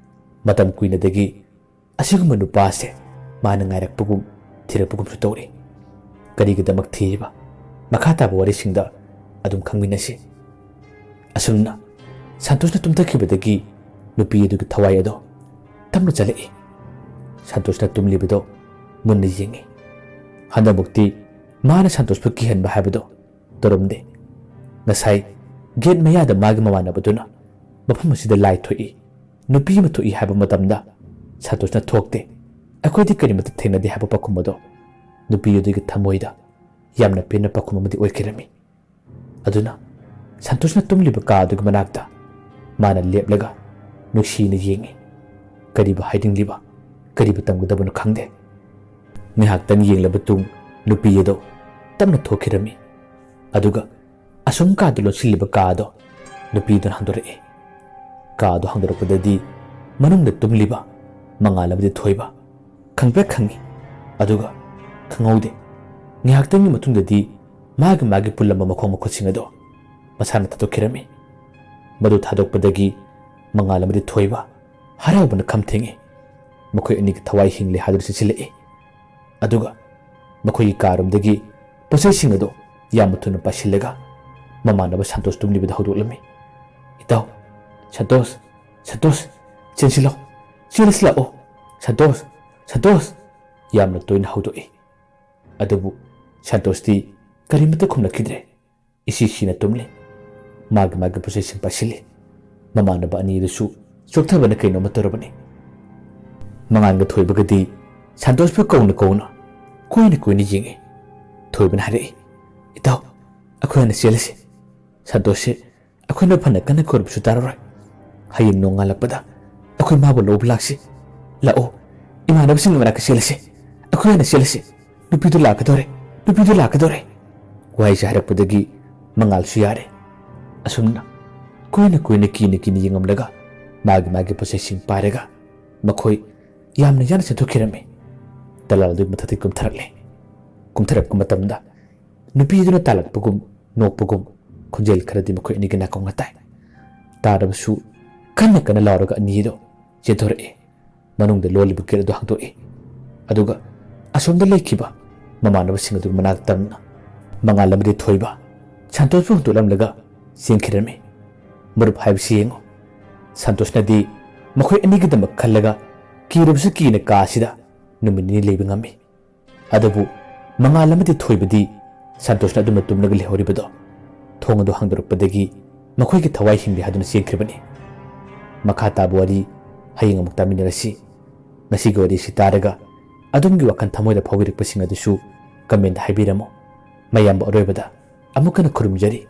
ꯃꯇꯝ ꯀꯨꯏꯅꯗꯒꯤ ꯑꯁꯤꯒꯨꯝꯕ ꯅꯨꯄꯥ ꯑꯁꯦ ꯃꯥꯅ ꯉꯥꯏꯔꯛꯄꯒꯨꯝ ꯊꯤꯔꯛꯄꯒꯨꯝꯁꯨ ꯇꯧꯔꯤ꯫ ꯀꯔꯤꯒꯤꯗꯃꯛ ꯊꯤꯔꯤꯕ? ꯃꯈꯥ ꯇꯥꯕ ꯋꯥꯔꯤꯁꯤꯡꯗ ꯑꯗꯨꯝ ꯈꯪꯃꯤꯟꯅꯁꯤ꯫ ꯑꯁꯨꯝꯅ ꯁꯟꯇꯣꯁꯅ ꯇꯨꯝꯊꯈꯤꯕꯗꯒꯤ ꯅꯨꯄꯤ ꯑꯗꯨꯒꯤ ꯊꯋꯥꯏ ꯑꯗꯣ ꯇꯞꯅ ꯆꯠꯂꯛꯏ꯫ ꯁꯟꯇꯣꯁꯅ ꯇꯨꯝꯂꯤꯕꯗꯣ ꯃꯨꯟꯅ ꯌꯦꯡꯉꯤ꯫ ꯍꯟꯗꯛꯃꯨꯛꯇꯤ ꯃꯥꯅ ꯁꯟꯇꯣꯁꯄꯨ ꯀꯤꯍꯟꯕ ꯍꯥꯏꯕꯗꯣ ꯇꯧꯔꯝꯗꯦ꯫ ꯉꯁꯥꯏ ꯒꯦꯠ ꯃꯌꯥꯗ ꯃꯥꯒꯤ ꯃꯃꯥꯟꯅꯕꯗꯨꯅ ꯃꯐꯝ ꯑꯁꯤꯗ ꯂꯥꯏ ꯊꯣꯛꯏ, ꯅꯨꯄꯤ ꯑꯃ ꯊꯣꯛꯏ ꯍꯥꯏꯕ ꯃꯇꯝꯗ ꯁꯟꯇꯣꯁꯅ "ꯊꯣꯛꯇꯦ, ꯑꯩꯈꯣꯏꯗꯤ ꯀꯔꯤꯃꯠꯇ ꯊꯦꯡꯅꯗꯦ" ꯍꯥꯏꯕ ꯄꯥꯎꯈꯨꯝ ꯑꯗꯣ ꯅꯨꯄꯤ ꯑꯗꯨꯒꯤ ꯊꯃꯣꯏꯗ ꯌꯥꯝꯅ ꯄꯦꯟꯕ ꯄꯥꯎꯈꯨꯝ ꯑꯃꯗꯤ ꯑꯣꯏꯈꯤꯔꯝꯃꯤ꯫ ꯑꯗꯨꯅ ꯁꯟꯇꯣꯁꯅ ꯇꯨꯝꯂꯤꯕ ꯀꯥ ꯑꯗꯨꯒꯤ ꯃꯅꯥꯛꯇ ꯃꯥꯅ ꯂꯦꯞꯂꯒ ꯅꯨꯡꯁꯤꯅ ꯌꯦꯡꯉꯤ꯫ ꯀꯔꯤꯕꯨ ꯍꯥꯏꯅꯤꯡꯂꯤꯕ, ꯀꯔꯤꯕꯨ ꯇꯝꯒꯗꯕꯅꯣ ꯈꯪꯗꯦ꯫ ꯉꯥꯏꯍꯥꯛꯇꯪ ꯌꯦꯡꯂꯕ ꯇꯨꯡ ꯅꯨꯄꯤ ꯑꯗꯣ ꯇꯞꯅ ꯊꯣꯛꯈꯤꯔꯝꯃꯤ꯫ ꯑꯗꯨꯒ ꯑꯁꯨꯝ ꯀꯥꯗ ꯂꯣꯟꯁꯤꯜꯂꯤꯕ ꯀꯥ ꯑꯗꯣ ꯅꯨꯄꯤꯗꯨꯅ ꯍꯥꯡꯗꯣꯔꯛꯏ꯫ ꯀꯥ ꯑꯗꯣ ꯍꯥꯡꯗꯣꯔꯛꯄꯗꯗꯤ ꯃꯅꯨꯡꯗ ꯇꯨꯝꯂꯤꯕ ꯃꯉꯥꯜ ꯑꯃꯗꯤ ꯊꯣꯏꯕ ꯈꯪꯄ꯭ꯔꯦꯛ ꯈꯪꯉꯤ꯫ ꯑꯗꯨꯒ ꯈꯪꯍꯧꯗꯦ꯫ ꯉꯥꯏꯍꯥꯛꯇꯪꯒꯤ ꯃꯇꯨꯡꯗꯗꯤ ꯃꯥꯒꯤ ꯃꯥꯒꯤ ꯄꯨꯜꯂꯝꯕ ꯃꯈꯣꯡ ꯃꯈꯨꯠꯁꯤꯡ ꯑꯗꯣ ꯃꯁꯥꯅ ꯊꯥꯗꯣꯛꯈꯤꯔꯝꯃꯤ꯫ ꯃꯗꯨ ꯊꯥꯗꯣꯛꯄꯗꯒꯤ ꯃꯉꯥꯜ ꯑꯃꯗꯤ ꯊꯣꯏꯕ ꯍꯔꯥꯎꯕꯅ ꯈꯝ ꯊꯦꯡꯉꯤ꯫ ꯃꯈꯣꯏ ꯑꯅꯤꯒꯤ ꯊꯋꯥꯏ ꯍꯤꯡꯂꯦ ꯍꯥꯏꯗꯨꯅ ꯆꯦꯟꯁꯤꯜꯂꯛꯏ꯫ ꯑꯗꯨꯒ ꯃꯈꯣꯏꯒꯤ ꯀꯥꯔꯣꯝꯗꯒꯤ ꯄꯣꯠꯆꯩꯁꯤꯡ ꯑꯗꯨ ꯌꯥꯝꯅ ꯊꯨꯅ ꯄꯥꯏꯁꯤꯜꯂꯒ ꯃꯃꯥꯟꯅꯕ ꯁꯟꯇꯣꯁ ꯇꯨꯝꯂꯤꯕꯗ ꯍꯧꯗꯣꯛꯂꯝꯃꯤ꯫ "ꯏꯇꯥꯎ, ꯁꯟꯇꯣꯁ, ꯁꯟꯇꯣꯁ, ꯆꯦꯟꯁꯤꯜꯂꯣ, ꯆꯦꯜꯂꯁꯤ ꯂꯥꯛꯑꯣ, ꯁꯟꯇꯣꯁ, ꯁꯟꯇꯣꯁ!" ꯌꯥꯝꯅ ꯇꯣꯏꯅ ꯍꯧꯗꯣꯛꯏ꯫ ꯑꯗꯨꯕꯨ ꯁꯟꯇꯣꯁꯇꯤ ꯀꯔꯤꯃꯠꯇ ꯈꯨꯝꯂꯛꯈꯤꯗ꯭ꯔꯦ꯫ ꯏꯁꯤ ꯁꯤꯅ ꯇꯨꯝꯂꯤ꯫ ꯃꯥꯒꯤ ꯃꯥꯒꯤ ꯄꯣꯠꯆꯩꯁꯤꯡ ꯄꯥꯏꯁꯤꯜꯂꯤ꯫ ꯃꯃꯥꯟꯅꯕ ꯑꯅꯤꯗꯨꯁꯨ ꯆꯣꯛꯊꯕꯅ ꯀꯩꯅꯣꯝꯃ ꯇꯧꯔꯕꯅꯤ꯫ ꯃꯉꯥꯜꯒ ꯊꯣꯏꯕꯒꯗꯤ ꯁꯟꯇꯣꯁꯄꯨ ꯀꯧꯅ ꯀꯧꯅ ꯀꯣꯏꯅ ꯀꯣꯏꯅ ꯌꯦꯡꯉꯤ꯫ ꯊꯣꯏꯕꯅ ꯍꯥꯏꯔꯛꯏ, "ꯏꯇꯥꯎ, ꯑꯩꯈꯣꯏ ꯍꯥꯟꯅ ꯆꯦꯜꯂꯁꯤ꯫ ꯁꯟꯇꯣꯁꯁꯦ ꯑꯩꯈꯣꯏꯅ ꯐꯅ ꯀꯟꯅ ꯀꯧꯔꯕꯁꯨ ꯇꯥꯔꯔꯣꯏ꯫ ꯍꯌꯦꯡ ꯅꯣꯡꯉꯥꯜꯂꯛꯄꯗ ꯑꯩꯈꯣꯏ ꯃꯥꯕꯨ ꯂꯧꯕ ꯂꯥꯛꯁꯤ꯫ ꯂꯥꯛꯑꯣ, ꯏꯃꯥꯟꯅꯕꯁꯤꯡꯒꯤ ꯃꯅꯥꯛꯇ ꯆꯦꯜꯂꯁꯤ꯫ ꯑꯩꯈꯣꯏ ꯍꯥꯟꯅ ꯆꯦꯜꯂꯁꯤ꯫ ꯅꯨꯄꯤꯗꯨ ꯂꯥꯛꯀꯗꯧꯔꯦ, ꯅꯨꯄꯤꯗꯨ ꯂꯥꯛꯀꯗꯧꯔꯦ!" ꯋꯥꯍꯩꯁꯦ ꯍꯥꯏꯔꯛꯄꯗꯒꯤ ꯃꯉꯥꯜꯁꯨ ꯌꯥꯔꯦ꯫ ꯑꯁꯨꯝꯅ ꯀꯣꯏꯅ ꯀꯣꯏꯅ ꯀꯤꯅ ꯀꯤꯅ ꯌꯦꯡꯉꯝꯂꯒ ꯃꯥꯒꯤ ꯃꯥꯒꯤ ꯄꯣꯠꯆꯩꯁꯤꯡ ꯄꯥꯏꯔꯒ ꯃꯈꯣꯏ ꯌꯥꯝꯅ ꯌꯥꯡꯅ ꯆꯠꯊꯣꯛꯈꯤꯔꯝꯃꯤ꯫ ꯇꯂꯥꯜ ꯑꯗꯨꯒꯤ ꯃꯊꯛꯇꯒꯤ ꯀꯨꯝꯊꯔꯛꯂꯦ꯫ ꯀꯨꯝꯊꯔꯛꯄ ꯃꯇꯝꯗ ꯅꯨꯄꯤꯗꯨꯅ ꯇꯥꯜꯂꯛꯄꯒꯨꯝ ꯅꯣꯛꯄꯒꯨꯝ ꯈꯣꯟꯖꯦꯜ ꯈꯔꯗꯤ ꯃꯈꯣꯏ ꯑꯅꯤꯒꯤ ꯅꯥꯀꯣꯡꯅ ꯇꯥꯏ꯫ ꯇꯥꯔꯕꯁꯨ ꯀꯟꯅ ꯀꯟꯅ ꯂꯥꯎꯔꯒ ꯑꯅꯤꯗꯣ ꯆꯦꯟꯊꯣꯔꯛꯏ꯫ ꯃꯅꯨꯡꯗ ꯂꯣꯜꯂꯤꯕ ꯒꯦꯠ ꯑꯗꯨ ꯍꯥꯡꯗꯣꯛꯏ꯫ ꯑꯗꯨꯒ ꯑꯁꯣꯝꯗ ꯂꯩꯈꯤꯕ ꯃꯃꯥꯟꯅꯕꯁꯤꯡ ꯑꯗꯨꯒꯤ ꯃꯅꯥꯛ ꯇꯝꯅ ꯃꯉꯥꯜ ꯑꯃꯗꯤ ꯊꯣꯏꯕ ꯁꯟꯇꯣꯁꯄꯨ ꯍꯨꯟꯗꯣꯛꯂꯝꯂꯒ ꯆꯦꯟꯈꯤꯔꯝꯃꯤ꯫ ꯃꯔꯨꯞ ꯍꯥꯏꯕꯁꯤ ꯌꯦꯡꯉꯨ, ꯁꯟꯇꯣꯁꯅꯗꯤ ꯃꯈꯣꯏ ꯑꯅꯤꯒꯤꯗꯃꯛ ꯈꯜꯂꯒ ꯀꯤꯔꯕꯁꯨ ꯀꯤꯅ ꯀꯥ ꯑꯁꯤꯗ ꯅꯨꯃꯤꯠ ꯅꯤꯅꯤ ꯂꯩꯕ ꯉꯝꯃꯤ꯫ ꯑꯗꯨꯕꯨ ꯃꯉꯥꯜ ꯑꯃꯗꯤ ꯊꯣꯏꯕꯗꯤ ꯁꯟꯇꯣꯁꯅ ꯑꯗꯨꯝꯅ ꯇꯨꯝꯂꯒ ꯂꯩꯍꯧꯔꯤꯕꯗꯣ ꯊꯣꯡ ꯑꯗꯨ ꯍꯥꯡꯗꯣꯔꯛꯄꯗꯒꯤ ꯃꯈꯣꯏꯒꯤ ꯊꯋꯥꯏ ꯍꯤꯡꯂꯦ ꯍꯥꯏꯗꯨꯅ ꯆꯦꯟꯈ꯭ꯔꯤꯕꯅꯤ꯫ ꯃꯈꯥ ꯇꯥꯕ ꯋꯥꯔꯤ ꯍꯌꯦꯡ ꯑꯃꯨꯛ ꯇꯥꯃꯤꯟꯅꯔꯁꯤ꯫ ꯉꯁꯤꯒꯤ ꯋꯥꯔꯤꯁꯤ ꯇꯥꯔꯒ ꯑꯗꯣꯝꯒꯤ ꯋꯥꯈꯜ ꯊꯃꯣꯏꯗ ꯐꯥꯎꯕꯤꯔꯛꯄꯁꯤꯡ ꯑꯗꯨꯁꯨ ꯀꯃꯦꯟꯗ ꯍꯥꯏꯕꯤꯔꯝꯃꯨ꯫ ꯃꯌꯥꯝꯕ ꯑꯔꯣꯏꯕꯗ ꯑꯃꯨꯛ ꯍꯟꯅ ꯈꯨꯔꯨꯝꯖꯔꯤ꯫